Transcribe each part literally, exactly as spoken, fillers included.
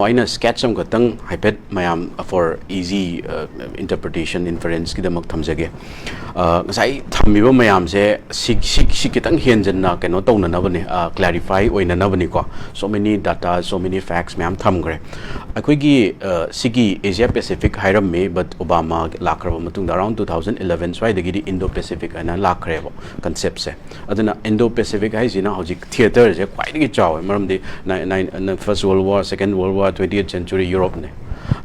ꯑꯩꯅ sketch ꯑꯃꯈꯛꯇꯪ ꯍꯥꯏꯐꯦꯠ ꯃꯌꯥꯝ for easy interpretation, inferenceꯀꯤꯗꯃꯛ ꯊꯝꯖꯒꯦ꯫ ꯑ, ꯉꯁꯥꯏ ꯊꯝꯃꯤꯕ ꯃꯌꯥꯝꯁꯦ ꯁꯤ, ꯁꯤ, ꯁꯤ ꯈꯤꯇꯪ ꯍꯦꯟꯖꯟꯅ ꯀꯩꯅꯣ ꯇꯧꯅꯅꯕꯅꯤ, ꯑ, clarify ꯑꯣꯏꯅꯅꯕꯅꯤꯀꯣ꯫ So many data, so many facts ꯃꯌꯥꯝ ꯊꯝꯈ꯭ꯔꯦ꯫ ꯑꯩꯈꯣꯏꯒꯤ, ꯑ, ꯁꯤꯒꯤ Asia Pacific ꯍꯥꯏꯔꯝꯃꯤ, but Obama ꯂꯥꯛꯈ꯭ꯔꯕ ꯃꯇꯨꯡꯗ around two thousand eleven ꯁ꯭ꯋꯥꯏꯗꯒꯤꯗꯤ Indo Pacific ꯍꯥꯏꯅ ꯂꯥꯛꯈ꯭ꯔꯦꯕ conceptꯁꯦ꯫ ꯑꯗꯨꯅ Indo Pacific ꯍꯥꯏꯁꯤꯅ ꯍꯧꯖꯤꯛ theatreꯁꯦ ꯈ꯭ꯋꯥꯏꯗꯒꯤ ꯆꯥꯎꯋꯦ, ꯃꯔꯝꯗꯤ ꯅꯥꯏ-, nine-, First World War, Second World War, twentieth century Europeꯅꯦ꯫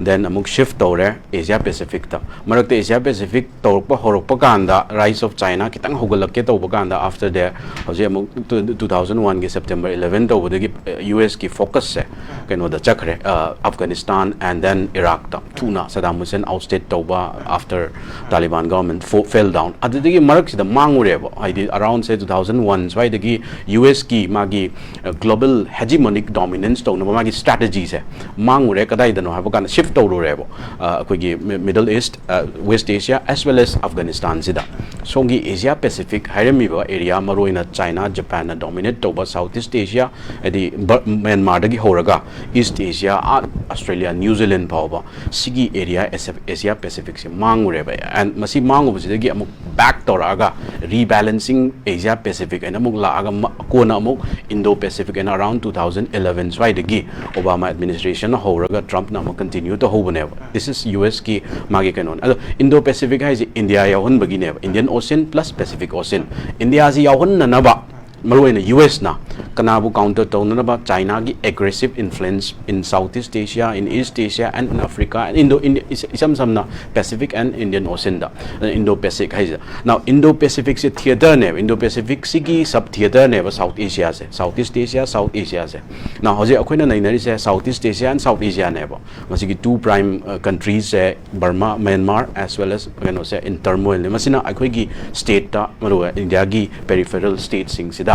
Then ꯑꯃꯨꯛ shift ꯇꯧꯔꯦ Asia Pacificꯇ꯫ ꯃꯔꯛꯇ Asia Pacific ꯇꯧꯔꯛꯄ ꯍꯧꯔꯛꯄ ꯀꯥꯟꯗ, Rise of China ꯈꯤꯇꯪ ꯍꯧꯒꯠꯂꯛꯀꯦ ꯇꯧꯕ ꯀꯥꯟꯗ, after there ꯍꯧꯖꯤꯛ ꯑꯃꯨꯛ two thousand oneꯒꯤ September eleven ꯇꯧꯕꯗꯒꯤ, ꯑ, USꯀꯤ focusꯁꯦ ꯀꯩꯅꯣꯗ ꯆꯠꯈ꯭ꯔꯦ, ꯑ, Afghanistan and then Iraqꯇ꯫ ꯊꯨꯅ Saddam Hussein ousted ꯇꯧꯕ after Taliban government fo-, fell down꯫ ꯑꯗꯨꯗꯒꯤ ꯃꯔꯛꯁꯤꯗ ꯃꯥꯡꯉꯨꯔꯦꯕ, ꯍꯥꯏꯗꯤ around say two thousand one ꯁ꯭ꯋꯥꯏꯗꯒꯤ USꯀꯤ ꯃꯥꯒꯤ, ꯑ, global hegemonic dominance ꯇꯧꯅꯕ ꯃꯥꯒꯤ strategyꯁꯦ ꯃꯥꯡꯉꯨꯔꯦ꯫ ꯀꯗꯥꯏꯗꯅꯣ ꯍꯥꯏꯕ ꯀꯥꯟꯗ shift ꯇꯧꯔꯨꯔꯦꯕ, ꯑ, ꯑꯩꯈꯣꯏꯒꯤ Mi-, Middle East, ꯑ, West Asia as well as Afghanistanꯁꯤꯗ꯫ ꯁꯣꯝꯒꯤ Asia Pacific ꯍꯥꯏꯔꯝꯃꯤꯕ area, ꯃꯔꯨꯑꯣꯏꯅ China, Japanꯅ dominate ꯇꯧꯕ Southeast Asia, ꯍꯥꯏꯗꯤ ꯕ-, ꯃ꯭ꯌꯥꯟꯃꯥꯔꯗꯒꯤ ꯍꯧꯔꯒ East Asia, ꯑꯥ, Australia, New Zealand ꯐꯥꯎꯕ, ꯁꯤꯒꯤ area, Asia, Asia Pacificꯁꯦ ꯃꯥꯡꯉꯨꯔꯦꯕ꯫ And ꯃꯁꯤ ꯃꯥꯡꯉꯨꯕꯁꯤꯗꯒꯤ ꯑꯃꯨꯛ back ꯇꯧꯔꯛꯑꯒ rebalancing Asia Pacific ꯍꯥꯏꯅ ꯑꯃꯨꯛ ꯂꯥꯛꯑꯒ ꯃ-, ꯀꯣꯟꯅ ꯑꯃꯨꯛ Indo Pacific ꯍꯥꯏꯅ around two thousand eleven ꯁ꯭ꯋꯥꯏꯗꯒꯤ Obama administrationꯅ ꯍꯧꯔꯒ Trumpꯅ ꯑꯃꯨꯛ continue ꯇꯧꯍꯧꯕꯅꯦꯕ꯫ This is USꯀꯤ ꯃꯥꯒꯤ ꯀꯩꯅꯣꯅꯦ꯫ ꯑꯗꯣ Indo Pacific ꯍꯥꯏꯁꯦ India ꯌꯥꯎꯍꯟꯕꯒꯤꯅꯦꯕ, Indian Ocean plus Pacific Ocean꯫ Indiaꯁꯤ ꯌꯥꯎꯍꯟꯅꯅꯕ ꯃꯔꯨꯑꯣꯏꯅ USꯅ ꯀꯅꯥꯕꯨ counter ꯇꯧꯅꯅꯕ? Chinaꯒꯤ aggressive influence in Southeast Asia, in East Asia and in Africa and Indo, Indo, is-, ꯏꯁꯝ ꯁꯝꯅ Pacific and Indian Oceanꯗ, Indo Pacific ꯍꯥꯏꯁꯦ꯫ Now, Indo Pacificꯁꯦ theatreꯅꯦꯕ, Indo Pacificꯁꯤꯒꯤ sub theatreꯅꯦꯕ South Asiaꯁꯦ, Southeast Asia, South Asiaꯁꯦ꯫ Now, ꯍꯧꯖꯤꯛ ꯑꯩꯈꯣꯏꯅ ꯅꯩꯅꯔꯤꯁꯦ Southeast Asia and South Asiaꯅꯦꯕ꯫ ꯃꯁꯤꯒꯤ two prime, ꯑ, countryꯁꯦ Burma, Myanmar as well as ꯀꯩꯅꯣꯁꯦ in turmoilꯅꯦ꯫ ꯃꯁꯤꯅ ꯑꯩꯈꯣꯏꯒꯤ stateꯇ, ꯃꯔꯨꯑꯣꯏꯅ Indiaꯒꯤ peripheral stateꯁꯤꯡꯁꯤꯗ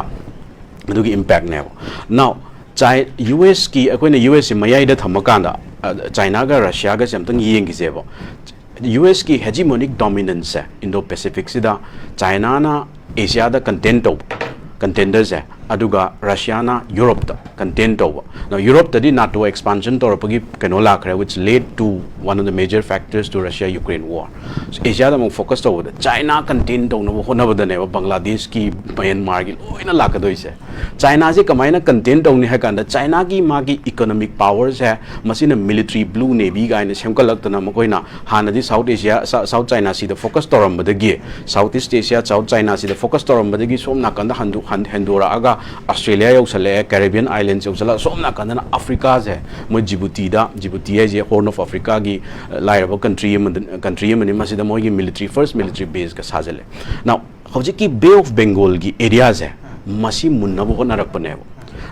ꯑꯗꯨꯒꯤ impactꯅꯦꯕ꯫ Now, Chi-, USꯀꯤ, ꯑꯩꯈꯣꯏꯅ USꯁꯤ ꯃꯌꯥꯏꯗ ꯊꯝꯃꯀꯥꯟꯗ, ꯑ, Chinaꯒ Russiaꯒꯁꯦ ꯑꯝꯇꯪ ꯌꯦꯡꯈꯤꯁꯦꯕ꯫ USꯀꯤ hegemonic dominanceꯁꯦ Indo Pacificꯁꯤꯗ Chinaꯅ Asiaꯗ contend ꯇꯧꯕ contenderꯁꯦ ꯑꯗꯨꯒ ꯔꯁꯤꯌꯥꯅ ꯌꯨꯔꯣꯞꯇ ꯀꯟꯇꯦꯟ ꯇꯧꯕ꯫ Now, ꯌꯨꯔꯣꯞꯇꯗꯤ ꯅꯥꯇꯣ ꯑꯦꯛꯁꯄꯥꯟꯁꯟ ꯇꯧꯔꯛꯄꯒꯤ ꯀꯩꯅꯣ ꯂꯥꯛꯈ꯭ꯔꯦ, which led to one of the major factors to Russia Ukraine war. ꯑꯦꯁꯤꯌꯥꯗ ꯑꯃꯨꯛ ꯐꯣꯀꯁ ꯇꯧꯕꯗ ꯆꯥꯏꯅꯥ ꯀꯟꯇꯦꯟ ꯇꯧꯅꯕ ꯍꯣꯠꯅꯕꯗꯅꯦꯕ ꯕꯪꯒ꯭ꯂꯥꯗꯦꯁꯀꯤ, ꯃꯌꯥꯟꯃꯥꯔꯒꯤ ꯂꯣꯏꯅ ꯂꯥꯛꯀꯗꯣꯏꯁꯦ꯫ ꯆꯥꯏꯅꯥꯁꯦ ꯀꯃꯥꯏꯅ ꯀꯟꯇꯦꯟ ꯇꯧꯅꯤ ꯍꯥꯏ ꯀꯥꯟꯗ, ꯆꯥꯏꯅꯥꯒꯤ ꯃꯥꯒꯤ ꯏꯀꯣꯅꯣꯃꯤꯛ ꯄꯥꯋꯔꯁꯦ, ꯃꯁꯤꯅ ꯃꯤꯂꯤꯇ꯭ꯔꯤ ꯕ꯭ꯂꯨ ꯅꯦꯚꯤ ꯀꯥꯏꯅ ꯁꯦꯝꯒꯠꯂꯛꯇꯅ, ꯃꯈꯣꯏꯅ ꯍꯥꯟꯅꯗꯤ ꯁꯥꯎꯠ ꯑꯦꯁꯤꯌꯥ, ꯁꯥꯎꯠ ꯆꯥꯏꯅꯥ ꯁꯤꯗ ꯐꯣꯀꯁ ꯇꯧꯔꯝꯕꯗꯒꯤ, ꯁꯥꯎꯠ ꯏꯁ ꯑꯦꯁꯤꯌꯥ, ꯁꯥꯎꯠ ꯆꯥꯏꯅꯥ ꯁꯤꯗ ꯐꯣꯀꯁ ꯇꯧꯔꯝꯕꯗꯒꯤ ꯁꯣꯝ ꯅꯥꯀꯟꯗ ꯍꯟꯗꯣ-, ꯍꯟ-, ꯍꯦꯟꯗꯣꯔꯛꯑꯒ ꯑꯁꯇ꯭ꯔꯦꯂꯤꯌꯥ ꯌꯧꯁꯜꯂꯛꯑꯦ, ꯀꯦꯔꯤꯕꯤꯌꯟ ꯑꯥꯏꯂꯦꯟꯁ ꯌꯧꯁꯜꯂꯛꯑꯒ, ꯁꯣꯝ ꯅꯥꯀꯟꯗꯅ ꯑꯐ꯭ꯔꯤꯀꯥꯁꯦ, ꯃꯣꯏ ꯖꯤꯕꯨꯇꯤꯗ, ꯖꯤꯕꯨꯇꯤ ꯍꯥꯏꯁꯦ ꯍꯣꯔꯟ ꯑꯣꯐ ꯑꯐ꯭ꯔꯤꯀꯥꯒꯤ, ꯑ, ꯂꯥꯏꯔꯕ ꯀꯟꯇ꯭ꯔꯤ ꯑꯃꯗ, ꯀꯟꯇ꯭ꯔꯤ ꯑꯃꯅꯤ꯫ ꯃꯁꯤꯗ ꯃꯣꯏꯒꯤ ꯃꯤꯂꯤꯇ꯭ꯔꯤ, ꯐꯥꯔꯁ ꯃꯤꯂꯤꯇ꯭ꯔꯤ ꯕꯦꯁꯀ ꯁꯥꯖꯜꯂꯦ꯫ Now, ꯍꯧꯖꯤꯛꯀꯤ ꯕꯦ ꯑꯣꯐ ꯕꯦꯡꯒꯣꯜꯒꯤ ꯑꯦꯔꯤꯌꯥꯁꯦ, ꯃꯁꯤ ꯃꯨꯟꯅꯕ ꯍꯣꯠꯅꯔꯛꯄꯅꯦꯕ꯫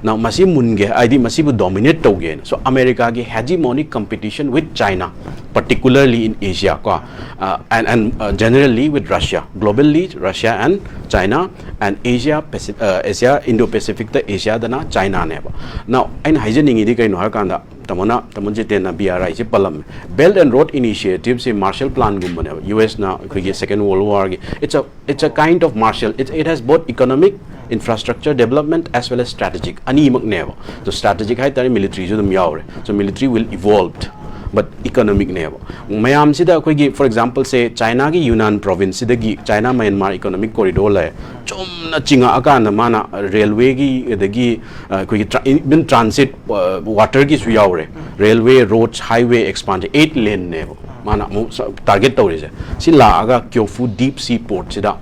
Now, ꯃꯁꯤ ꯃꯨꯟꯒꯦ, ꯍꯥꯏꯗꯤ ꯃꯁꯤꯕꯨ ꯗꯣꯃꯤꯅꯦꯠ ꯇꯧꯒꯦꯅ꯫ So, ꯑꯃꯦꯔꯤꯀꯥꯒꯤ hegemonic competition with China, particularly in Asia, ꯀꯣ, uh, and, and, uh, generally with Russia, globally Russia and China and Asia Pacific, uh, Asia, Indo-Pacificꯇ ꯑꯦꯁꯤꯌꯥꯗꯅ ꯆꯥꯏꯅꯥꯅꯦꯕ꯫ Now, ꯑꯩꯅ ꯍꯥꯏꯖꯅꯤꯡꯉꯤꯗꯤ ꯀꯩꯅꯣ ꯍꯥꯏꯔꯀꯥꯟꯗ, ꯇꯥꯃꯣꯅ, ꯇꯥꯃꯣ ꯖꯤꯇꯦꯟꯅ ꯕꯤ ꯑꯥꯔ ꯑꯥꯏꯁꯦ ꯄꯜꯂꯝꯃꯦ꯫ Belt and Road Initiativeꯁꯦ ꯃꯥꯔꯁꯦꯜ ꯄ꯭ꯂꯥꯟꯒꯨꯝꯕꯅꯦꯕ, ꯌꯨ ꯑꯦꯁꯅ ꯑꯩꯈꯣꯏꯒꯤ Second World Warꯒꯤ, it's a, it's a kind of Marshall, it, it has both economic, infrastructure development as well as strategic ꯑꯅꯤꯃꯛꯅꯦꯕ꯫ So strategic ꯍꯥꯏ ꯇꯥꯔꯦ, ꯃꯤꯂꯤꯇ꯭ꯔꯤꯁꯨ ꯑꯗꯨꯝ ꯌꯥꯎꯔꯦ꯫ So military will evolved, but economicꯅꯦꯕ꯫ ꯃꯌꯥꯝꯁꯤꯗ ꯑꯩꯈꯣꯏꯒꯤ, for example say, ꯆꯥꯏꯅꯥꯒꯤ ꯌꯨꯅꯥꯟ ꯄ꯭ꯔꯣꯚꯤꯟꯁꯁꯤꯗꯒꯤ China ꯃꯌꯥꯟꯃꯥꯔ economic ꯀꯣꯔꯤꯗꯣꯔ ꯂꯩ, ꯆꯨꯝꯅ ꯆꯤꯡꯉꯛꯑꯀꯥꯟꯗ ꯃꯥꯅ ꯔꯦꯜꯋꯦꯒꯤ, ꯑꯗꯒꯤ, ꯑ, ꯑꯩꯈꯣꯏꯒꯤ ꯇ꯭ꯔꯥ-, even transit, ꯑ, ꯋꯥꯇꯔꯒꯤꯁꯨ ꯌꯥꯎꯔꯦ꯫ ꯔꯦꯜꯋꯦ, ꯔꯣꯗꯁ, ꯍꯥꯏꯋꯦ ꯑꯦꯛꯁꯄꯥꯟꯁꯟ ꯑꯩꯠ ꯂꯦꯟꯅꯦꯕ ꯃꯥꯅ ꯑꯃꯨꯛ ꯁ-, ꯇꯥꯔꯒꯦꯠ ꯇꯧꯔꯤꯁꯦ꯫ ꯁꯤ ꯂꯥꯛꯑꯒ ꯀ꯭ꯌꯣꯐꯨ ꯗꯤꯞ ꯁꯤ ꯄꯣꯔꯠꯁꯤꯗ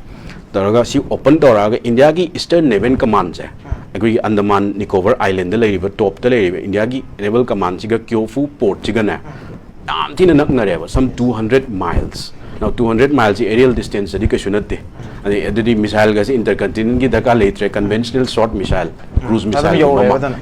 ꯇꯧꯔꯒ, ꯁꯤ ꯑꯣꯄꯟ ꯇꯧꯔꯛꯑꯒ, ꯏꯟꯗꯤꯌꯥꯒꯤ ꯏꯁꯇꯔꯟ ꯅꯦꯚꯦꯜ ꯀꯃꯥꯟꯁꯦ, ꯑꯩꯈꯣꯏꯒꯤ ꯑꯟꯗꯃꯥꯟ ꯅꯤꯀꯣꯕꯔ ꯑꯥꯏꯂꯦꯟꯗ ꯂꯩꯔꯤꯕ, ꯇꯣꯞꯇ ꯂꯩꯔꯤꯕ ꯏꯟꯗꯤꯌꯥꯒꯤ ꯅꯦꯚꯦꯜ ꯀꯃꯥꯟꯁꯤꯒ ꯀ꯭ꯌꯣꯐꯨ ꯄꯣꯔꯠꯁꯤꯒꯅꯦ ꯌꯥꯝ ꯊꯤꯅ ꯅꯛꯅꯔꯦꯕ, some two hundred miles꯫ Now, two hundred milesꯁꯤ aerial distanceꯇꯗꯤ ꯀꯩꯁꯨ ꯅꯠꯇꯦ꯫ ꯑꯗꯩ ꯑꯗꯨꯗꯤ ꯃꯤꯁꯥꯏꯜꯒꯁꯦ ꯏꯟꯇꯔꯀꯟꯇꯤꯅꯦꯟꯒꯤ ꯗꯔꯀꯥꯔ ꯂꯩꯇ꯭ꯔꯦ, conventional short missile, cruise missile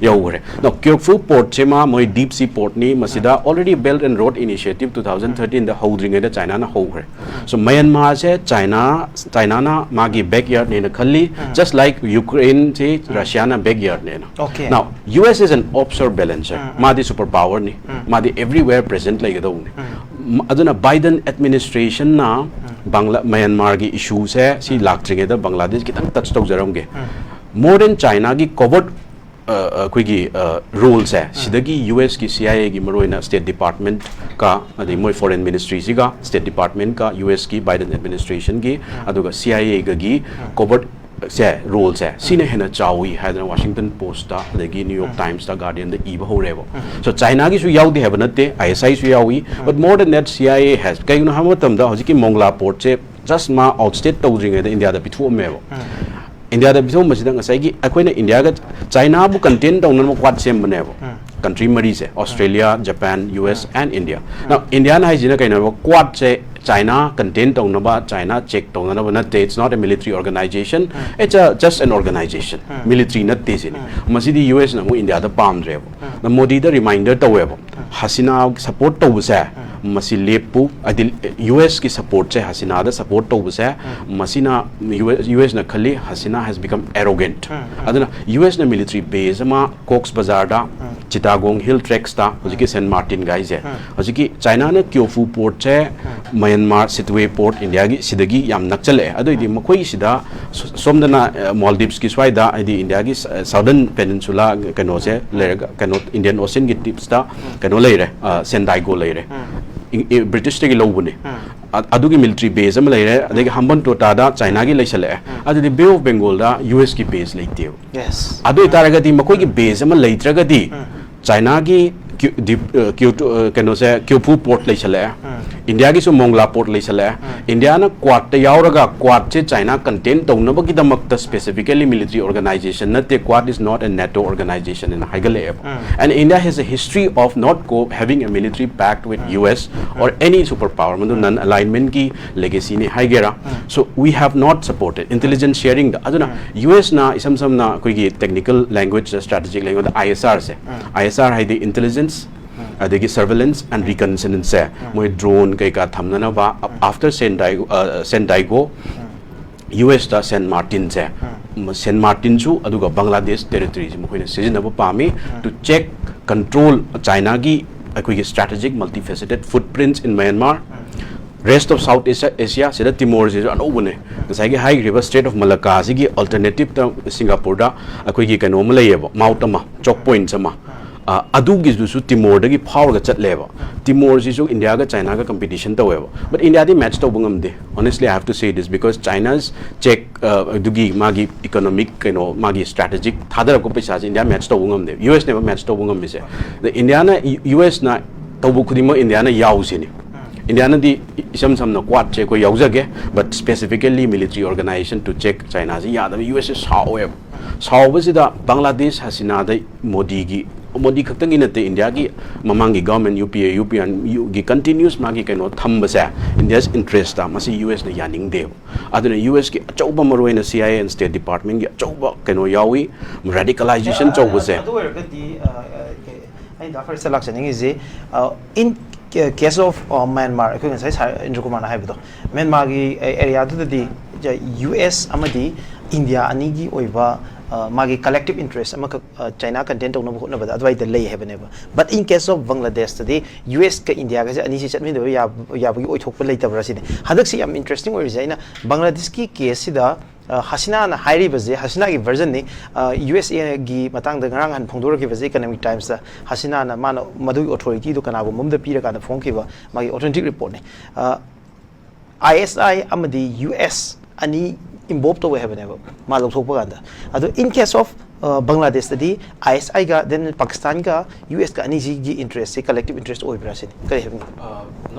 ꯌꯧꯔꯦ꯫ Now, ꯀ꯭ꯌꯣꯐꯨ ꯄꯣꯔꯠꯁꯦ ꯃꯥ ꯃꯣꯏ ꯗꯤꯞ ꯁꯤ ꯄꯣꯔꯠꯅꯤ꯫ ꯃꯁꯤꯗ already Belt and Road Initiative two thousand thirteenꯗ ꯍꯧꯗ꯭ꯔꯤꯉꯩꯗ ꯆꯥꯏꯅꯥꯅ ꯍꯧꯈ꯭ꯔꯦ꯫ So, ꯃꯌꯥꯟꯃꯥꯔꯁꯦ ꯆꯥꯏꯅꯥ, ꯆꯥꯏꯅꯥꯅ ꯃꯥꯒꯤ backyardꯅꯦꯅ ꯈꯜꯂꯤ, just like Ukraineꯁꯦ ꯔꯁꯤꯌꯥꯅ backyardꯅꯦꯅ꯫ Okay꯫ Now, U S is an offshore balancer. ꯃꯥꯗꯤ super powerꯅꯤ꯫ ꯃꯥꯗꯤ everywhere present ꯂꯩꯒꯗꯧꯕꯅꯤ꯫ ꯃ-, ꯑꯗꯨꯅ ꯕꯥꯏꯗꯟ administrationꯅ ꯕꯪꯒ꯭ꯂꯥ-, ꯃꯌꯥꯟꯃꯥꯔꯒꯤ issueꯁꯦ ꯁꯤ ꯂꯥꯛꯇ꯭ꯔꯤꯉꯩꯗ ꯕꯪꯒ꯭ꯂꯥꯗꯦꯁ ꯈꯤꯇꯪ touch ꯇꯧꯖꯔꯝꯒꯦ꯫ More than Chinaꯒꯤ covert ꯑꯩꯈꯣꯏꯒꯤ ꯔꯣꯜꯁꯦ ꯁꯤꯗꯒꯤ ꯌꯨ ꯑꯦꯁꯀꯤ ꯁꯤ ꯑꯥꯏ ꯑꯦꯒꯤ ꯃꯔꯨꯑꯣꯏꯅ ꯁ꯭ꯇꯦꯠ ꯗꯤꯄꯥꯔꯠꯃꯦꯟꯠꯀ ꯑꯗꯩ ꯃꯣꯏ ꯐꯣꯔꯦꯟ ꯃꯤꯅꯤꯁꯇ꯭ꯔꯤꯁꯤꯒ ꯁ꯭ꯇꯦꯠ ꯗꯤꯄꯥꯔꯠꯃꯦꯟꯠꯀ ꯌꯨ ꯑꯦꯁꯀꯤ ꯕꯥꯏꯗꯟ ꯑꯦꯗꯃꯤꯅꯤꯁꯇ꯭ꯔꯦꯁꯟꯒꯤ ꯑꯗꯨꯒ ꯁꯤ ꯑꯥꯏ ꯑꯦꯒꯒꯤ ꯀꯣꯕꯔꯠꯁꯦ ꯔꯣꯜꯁꯦ ꯁꯤꯅ ꯍꯦꯟꯅ ꯆꯥꯎꯏ ꯍꯥꯏꯗꯅ ꯋꯥꯁꯤꯡꯇꯟ ꯄꯣꯁꯇ ꯑꯗꯒꯤ ꯅ꯭ꯌꯨ ꯌꯣꯔꯛ ꯇꯥꯏꯝꯁꯇ ꯒꯥꯔꯗꯤꯌꯟꯗ ꯏꯕ ꯍꯧꯔꯦꯕ꯫ ꯁꯣ ꯆꯥꯏꯅꯥꯒꯤꯁꯨ ꯌꯥꯎꯗꯦ ꯍꯥꯏꯕ ꯅꯠꯇꯦ, ꯑꯥꯏ ꯑꯦꯁ ꯑꯥꯏꯁꯨ ꯌꯥꯎꯏ꯫ But more than that, C I A has, ꯀꯩꯒꯤꯅꯣ ꯍꯥꯏꯕ ꯃꯇꯝꯗ ꯍꯧꯖꯤꯛꯀꯤ ꯃꯣꯡꯂꯥ ꯄꯣꯔꯠꯁꯦ ꯖꯁ ꯃꯥ ꯑꯥꯎꯠꯁ꯭ꯇꯦꯠ ꯇꯧꯗ꯭ꯔꯤꯉꯩꯗ ꯏꯟꯗꯤꯌꯥꯗ ꯄꯤꯊꯣꯛꯑꯝꯃꯦꯕ꯫ ꯏꯟꯗꯤꯌꯥꯗ ꯄꯤꯊꯣꯛꯑꯝꯕꯁꯤꯗ ꯉꯁꯥꯏꯒꯤ ꯑꯩꯈꯣꯏꯅ ꯏꯟꯗꯤꯌꯥꯒ ꯆꯥꯏꯅꯥꯕꯨ ꯀꯟꯇꯦꯟ ꯇꯧꯅꯅꯕ ꯀ꯭ꯋꯥꯗ ꯁꯦꯝꯕꯅꯦꯕ꯫ ꯀꯟꯇ꯭ꯔꯤ ꯃꯔꯤꯁꯦ, Australia, Japan, U S and India꯫ Now ꯏꯟꯗꯤꯌꯥꯅ ꯍꯥꯏꯁꯤꯅ ꯀꯩꯅꯣꯕ, ꯀ꯭ꯋꯥꯗꯁꯦ ꯆꯥꯏꯅꯥ ꯀꯟꯇꯦꯟ ꯇꯧꯅꯕ, ꯆꯥꯏꯅꯥ ꯆꯦꯛ ꯇꯧꯅꯅꯕ ꯅꯠꯇꯦ꯫ It's not a military organization, it's a, just an organization꯫ Military ꯅꯠꯇꯦ ꯁꯤꯅꯤ꯫ ꯃꯁꯤꯗꯤ ꯌꯨ ꯑꯦꯁꯅ ꯑꯃꯨꯛ ꯏꯟꯗꯤꯌꯥꯗ ꯄꯥꯝꯗ꯭ꯔꯦꯕ꯫ ꯃꯣꯗꯤꯗ ꯔꯤꯃꯥꯏꯟꯗꯔ ꯇꯧꯋꯦꯕ, ꯍꯁꯤꯅꯥ ꯁꯄꯣꯔꯠ ꯇꯧꯕꯁꯦ ꯃꯁꯤ ꯂꯦꯞꯄꯨ, ꯍꯥꯏꯗꯤ ꯌꯨ ꯑꯦꯁꯀꯤ ꯁꯄꯣꯔꯠꯁꯦ, ꯍꯁꯤꯅꯥꯗ ꯁꯄꯣꯔꯠ ꯇꯧꯕꯁꯦ ꯃꯁꯤꯅ ꯌꯨ ꯑꯦꯁꯅ ꯈꯜꯂꯤ ꯍꯁꯤꯅꯥ has become arrogant꯫ ꯑꯗꯨꯅ ꯌꯨ ꯑꯦꯁꯅ ꯃꯤꯂꯤꯇ꯭ꯔꯤ ꯕꯦꯁ ꯑꯃ ꯀꯣꯛꯁ ꯕꯖꯥꯔꯗ, ꯆꯤꯇꯥꯒꯣꯡ ꯍꯤꯜ ꯇ꯭ꯔꯦꯛꯁꯇ, ꯍꯧꯖꯤꯛꯀꯤ ꯁꯦꯟ ꯃꯥꯔꯇꯤꯟꯒ ꯍꯥꯏꯁꯦ, ꯍꯧꯖꯤꯛꯀꯤ ꯆꯥꯏꯅꯥꯅ ꯀ꯭ꯌꯣꯐꯨ ꯄꯣꯔꯠꯁꯦ ꯃꯌꯥꯟꯃꯥꯔ ꯁꯤꯇꯋꯦ ꯄꯣꯔꯠ ꯏꯟꯗꯤꯌꯥꯒꯤ ꯁꯤꯗꯒꯤ ꯌꯥꯝ ꯅꯛꯆꯜꯂꯛꯑꯦ꯫ ꯑꯗꯨꯑꯣꯏꯗꯤ ꯃꯈꯣꯏꯒꯤꯁꯤꯗ ꯁꯣꯝꯗꯅ ꯃꯥꯜꯗꯤꯞꯁꯀꯤ ꯁ꯭ꯋꯥꯏꯗ, ꯍꯥꯏꯗꯤ ꯏꯟꯗꯤꯌꯥꯒꯤ ꯁꯗꯔꯟ ꯄꯦꯅꯤꯟꯁꯨꯂꯥ ꯀꯩꯅꯣꯁꯦ ꯂꯩꯔꯒ, ꯀꯩꯅꯣ, ꯏꯟꯗꯤꯌꯟ ꯑꯣꯁꯤꯌꯟꯒꯤ ꯇꯤꯞꯁꯇ ꯀꯩꯅꯣ ꯂꯩꯔꯦ, ꯁꯦꯟꯗꯥꯏꯒꯣ ꯂꯩꯔꯦ꯫ ꯕ꯭ꯔꯤꯇꯤꯁꯇꯒꯤ ꯂꯧꯕꯅꯦ꯫ ꯑꯗꯨꯒꯤ ꯃꯤꯂꯤꯇ꯭ꯔꯤ ꯕꯦꯁ ꯑꯃ ꯂꯩꯔꯦ꯫ ꯑꯗꯒꯤ ꯍꯝꯕꯟꯇꯣꯇꯥꯗ ꯆꯥꯏꯅꯥꯒꯤ ꯂꯩꯁꯜꯂꯛꯑꯦ꯫ ꯑꯗꯨꯗꯤ ꯕꯦ ꯑꯣꯐ ꯕꯦꯡꯒꯣꯜꯗ ꯌꯨ ꯑꯦꯁꯀꯤ ꯕꯦꯁ ꯂꯩꯇꯦꯕ꯫ ꯑꯗꯨ ꯑꯣꯏꯇꯥꯔꯒꯗꯤ ꯃꯈꯣꯏꯒꯤ ꯕꯦꯁ ꯑꯃ ꯂꯩꯇ꯭ꯔꯒꯗꯤ ꯆꯥꯏꯅꯥꯒꯤ ꯀ꯭ꯌꯨ-, ꯗꯤꯞ-, ꯑ, ꯀ꯭ꯌꯨ-, ꯑ, ꯀꯩꯅꯣꯁꯦ, ꯀ꯭ꯌꯨꯐꯨ ꯄꯣꯔꯠ ꯂꯩꯁꯜꯂꯛꯑꯦ꯫ ꯏꯟꯗꯤꯌꯥꯒꯤꯁꯨ ꯃꯣꯡꯂꯥ ꯄꯣꯔꯠ ꯂꯩꯁꯜꯂꯛꯑꯦ꯫ ꯏꯟꯗꯤꯌꯥꯅ ꯀ꯭ꯋꯥꯗꯇ ꯌꯥꯎꯔꯒ ꯀ꯭ꯋꯥꯗꯁꯦ ꯆꯥꯏꯅꯥ ꯀꯟꯇꯦꯟ ꯇꯧꯅꯕꯒꯤꯗꯃꯛꯇ specifically military organization ꯅꯠꯇꯦ, Quad is not a NATO organization ꯍꯥꯏꯅ ꯍꯥꯏꯒꯠꯂꯛꯑꯦꯕ꯫ And India has a history of not co-, having a military pact with U S or any super power, ꯃꯗꯨ non alignmentꯀꯤ legacyꯅꯤ ꯍꯥꯏꯒꯦꯔꯥ꯫ So we have not supported intelligence sharingꯗ꯫ ꯑꯗꯨꯅ U ꯑꯦꯁꯅ ꯏꯁꯝ ꯁꯝꯅ ꯑꯩꯈꯣꯏꯒꯤ technical language, strategic language, I S R say, I S R ꯍꯥꯏꯗꯤ intelligence, ꯑꯗꯒꯤ surveillance and reconnaissanceꯁꯦ, ꯃꯣꯏ drone ꯀꯩꯀꯥ ꯊꯝꯅꯅꯕ after San Diego, ꯑ, San Diego, ꯌꯨ ꯑꯦꯁꯇ ꯁꯦꯟ ꯃꯥꯔꯇꯤꯟꯁꯦ, ꯁꯦꯟ ꯃꯥꯔꯇꯤꯟꯁꯨ ꯑꯗꯨꯒ ꯕꯪꯒ꯭ꯂꯥꯗꯦꯁ ꯇꯦꯔꯤꯇꯣꯔꯤꯁꯦ ꯃꯈꯣꯏꯅ ꯁꯤꯖꯤꯟꯅꯕ ꯄꯥꯝꯃꯤ to check, control ꯆꯥꯏꯅꯥꯒꯤ ꯑꯩꯈꯣꯏꯒꯤ strategic multifaceted footprints in Myanmar꯫ Rest of South Asia, Asia ꯁꯤꯗ ꯇꯤꯃꯣꯔꯁꯤꯁꯨ ꯑꯅꯧꯕꯅꯦ꯫ ꯉꯁꯥꯏꯒꯤ ꯍꯥꯏꯈ꯭ꯔꯤꯕ Strait of Malacca ꯁꯤꯒꯤ alternative ꯇ ꯁꯤꯡꯒꯥꯄꯨꯔꯗ ꯑꯩꯈꯣꯏꯒꯤ ꯀꯩꯅꯣ ꯑꯃ ꯂꯩꯌꯦꯕ, mouth ꯑꯃ, choke points ꯑꯃ꯫ ꯑ, ꯑꯗꯨꯒꯤꯗꯨꯁꯨ ꯇꯤꯃꯣꯔꯗꯒꯤ ꯐꯥꯎꯔꯒ ꯆꯠꯂꯦꯕ꯫ ꯇꯤꯃꯣꯔꯁꯤꯁꯨ ꯏꯟꯗꯤꯌꯥꯒ ꯆꯥꯏꯅꯥꯒ competition ꯇꯧꯋꯦꯕ, but ꯏꯟꯗꯤꯌꯥꯗꯤ match ꯇꯧꯕ ꯉꯝꯗꯦ꯫ Honestly, I have to say this because China's check, ꯑ, ꯑꯗꯨꯒꯤ ꯃꯥꯒꯤ economic ꯀꯩꯅꯣ, ꯃꯥꯒꯤ strategic ꯊꯥꯗꯔꯛꯄ ꯄꯩꯁꯥꯁꯦ ꯏꯟꯗꯤꯌꯥ match ꯇꯧꯕ ꯉꯝꯗꯦ, ꯌꯨ ꯑꯦꯁꯅꯦꯕ match ꯇꯧꯕ ꯉꯝꯃꯤꯁꯦ꯫ ꯑꯗ ꯏꯟꯗꯤꯌꯥꯅ, ꯌꯨ ꯑꯦꯁꯅ ꯇꯧꯕ ꯈꯨꯗꯤꯡꯃꯛ ꯏꯟꯗꯤꯌꯥꯅ ꯌꯥꯎꯁꯤꯅꯤ꯫ ꯏꯟꯗꯤꯌꯥꯅꯗꯤ ꯏꯆꯝ ꯁꯝꯅ Quad ꯁꯦ ꯑꯩꯈꯣꯏ ꯌꯥꯎꯖꯒꯦ, but specifically military organization to check China ꯁꯤ ꯌꯥꯗꯕ ꯌꯨ ꯑꯦꯁ ꯁꯦ ꯁꯥꯎꯋꯦꯕ꯫ ꯁꯥꯎꯕꯁꯤꯗ ꯕꯪꯒ꯭ꯂꯥꯗꯦꯁ ꯍꯁꯤꯅꯥꯗ ꯃꯣꯗꯤꯒꯤ, ꯃꯣꯗꯤ ꯈꯛꯇꯪꯒꯤ ꯅꯠꯇꯦ, ꯏꯟꯗꯤꯌꯥꯒꯤ ꯃꯃꯥꯡꯒꯤ government, ꯌꯨ ꯄꯤ ꯑꯦ, ꯌꯨ ꯄꯤ ꯑꯦ ꯒꯤ continuous ꯃꯥꯒꯤ ꯀꯩꯅꯣ ꯊꯝꯕꯁꯦ India's interest ꯇ, ꯃꯁꯤ ꯌꯨ ꯑꯦꯁꯅ ꯌꯥꯅꯤꯡꯗꯦꯕ꯫ ꯑꯗꯨꯅ ꯌꯨ ꯑꯦꯁꯀꯤ ꯑꯆꯧꯕ, ꯃꯔꯨꯑꯣꯏꯅ C I A and State Department ꯀꯤ ꯑꯆꯧꯕ ꯀꯩꯅꯣ ꯌꯥꯎꯏ, radicalization ꯇꯧꯕꯁꯦ꯫ ꯑꯗꯨ ꯑꯣꯏꯔꯒꯗꯤ, ꯑ, ꯑ, ꯀꯩ-, ꯑꯩꯅ ꯗꯥ ꯐꯔꯤꯁꯇ ꯂꯥꯛꯆꯅꯤꯡꯉꯤꯁꯦ, ꯑ, in case of, ꯑ, Myanmar, ꯑꯩꯈꯣꯏ ꯉꯁꯥꯏ ꯁꯥꯔ ꯏꯟꯗ꯭ꯔꯀꯨꯃꯥꯔꯅ ꯍꯥꯏꯕꯗꯣ, ꯃ꯭ꯌꯥꯟꯃꯥꯔꯒꯤ ꯑꯦꯔꯤꯌꯥꯗꯨꯗꯗꯤ ꯌꯨ ꯑꯦꯁ ꯑꯃꯗꯤ ꯏꯟꯗꯤꯌꯥ ꯑꯅꯤꯒꯤ ꯑꯣꯏꯕ, ꯑ, ꯃꯥꯒꯤ collective interest ꯑꯃꯈꯛ, ꯑ, ꯆꯥꯏꯅꯥ contain ꯇꯧꯅꯕ ꯍꯣꯠꯅꯕꯗ ꯑꯗꯨꯋꯥꯏꯗ ꯂꯩ ꯍꯥꯏꯕꯅꯦꯕ꯫ But in case of ꯕꯪꯒ꯭ꯂꯥꯗꯦꯁꯇꯗꯤ ꯌꯨ ꯑꯦꯁꯀ ꯏꯟꯗꯤꯌꯥꯒꯁꯦ ꯑꯅꯤꯁꯤ ꯆꯠꯃꯤꯟꯅꯕ ꯌꯥꯕ-, ꯌꯥꯕꯒꯤ ꯑꯣꯏꯊꯣꯛꯄ ꯂꯩꯇꯕ꯭ꯔꯥ ꯁꯤꯅꯤ꯫ ꯍꯟꯗꯛꯁꯤ ꯌꯥꯝ interesting ꯑꯣꯏꯔꯤꯁꯦ, ꯑꯩꯅ ꯕꯪꯒ꯭ꯂꯥꯗꯦꯁꯀꯤ ꯀꯦꯁꯁꯤꯗ, ꯑ, ꯍꯁꯤꯅꯥꯅ ꯍꯥꯏꯔꯤꯕꯁꯦ, ꯍꯁꯤꯅꯥꯒꯤ version ꯅꯤ, ꯑ, ꯌꯨ ꯑꯦꯁ ꯑꯦꯒꯤ ꯃꯇꯥꯡꯗ ꯉꯔꯥꯡ ꯅꯍꯥꯟ ꯐꯣꯡꯗꯣꯔꯛꯈꯤꯕꯁꯦ Economic Times ꯇ, ꯍꯁꯤꯅꯥꯅ ꯃꯥꯅ ꯃꯗꯨꯒꯤ authority ꯗꯨ ꯀꯅꯥꯒꯨꯝꯕ ꯑꯃꯗ ꯄꯤꯔꯀꯥꯟꯗ ꯐꯣꯡꯈꯤꯕ ꯃꯥꯒꯤ authentic report ꯅꯤ꯫ ꯑ, ꯑꯥꯏ ꯑꯦꯁ ꯑꯥꯏ ꯑꯃꯗꯤ ꯌꯨ ꯑꯦꯁ ꯑꯅꯤ involve ꯇꯧꯋꯦ ꯍꯥꯏꯕꯅꯦꯕ ꯃꯥ ꯂꯧꯊꯣꯛꯄ ꯀꯥꯟꯗ꯫ ꯑꯗꯣ in case of, ꯑ, ꯕꯪꯒ꯭ꯂꯥꯗꯦꯁꯇꯗꯤ ꯑꯥꯏ ꯑꯦꯁ ꯑꯥꯏꯒ, then ꯄꯥꯀꯤꯁꯇꯥꯟꯒ ꯌꯨ ꯑꯦꯁꯀ ꯑꯅꯤꯁꯤꯒꯤ interest ꯁꯦ collective interest ꯑꯣꯏꯕ꯭ꯔꯥ ꯁꯤꯅꯤ꯫ ꯀꯔꯤ ꯍꯥꯏꯕꯤꯅꯤꯡꯉꯤ?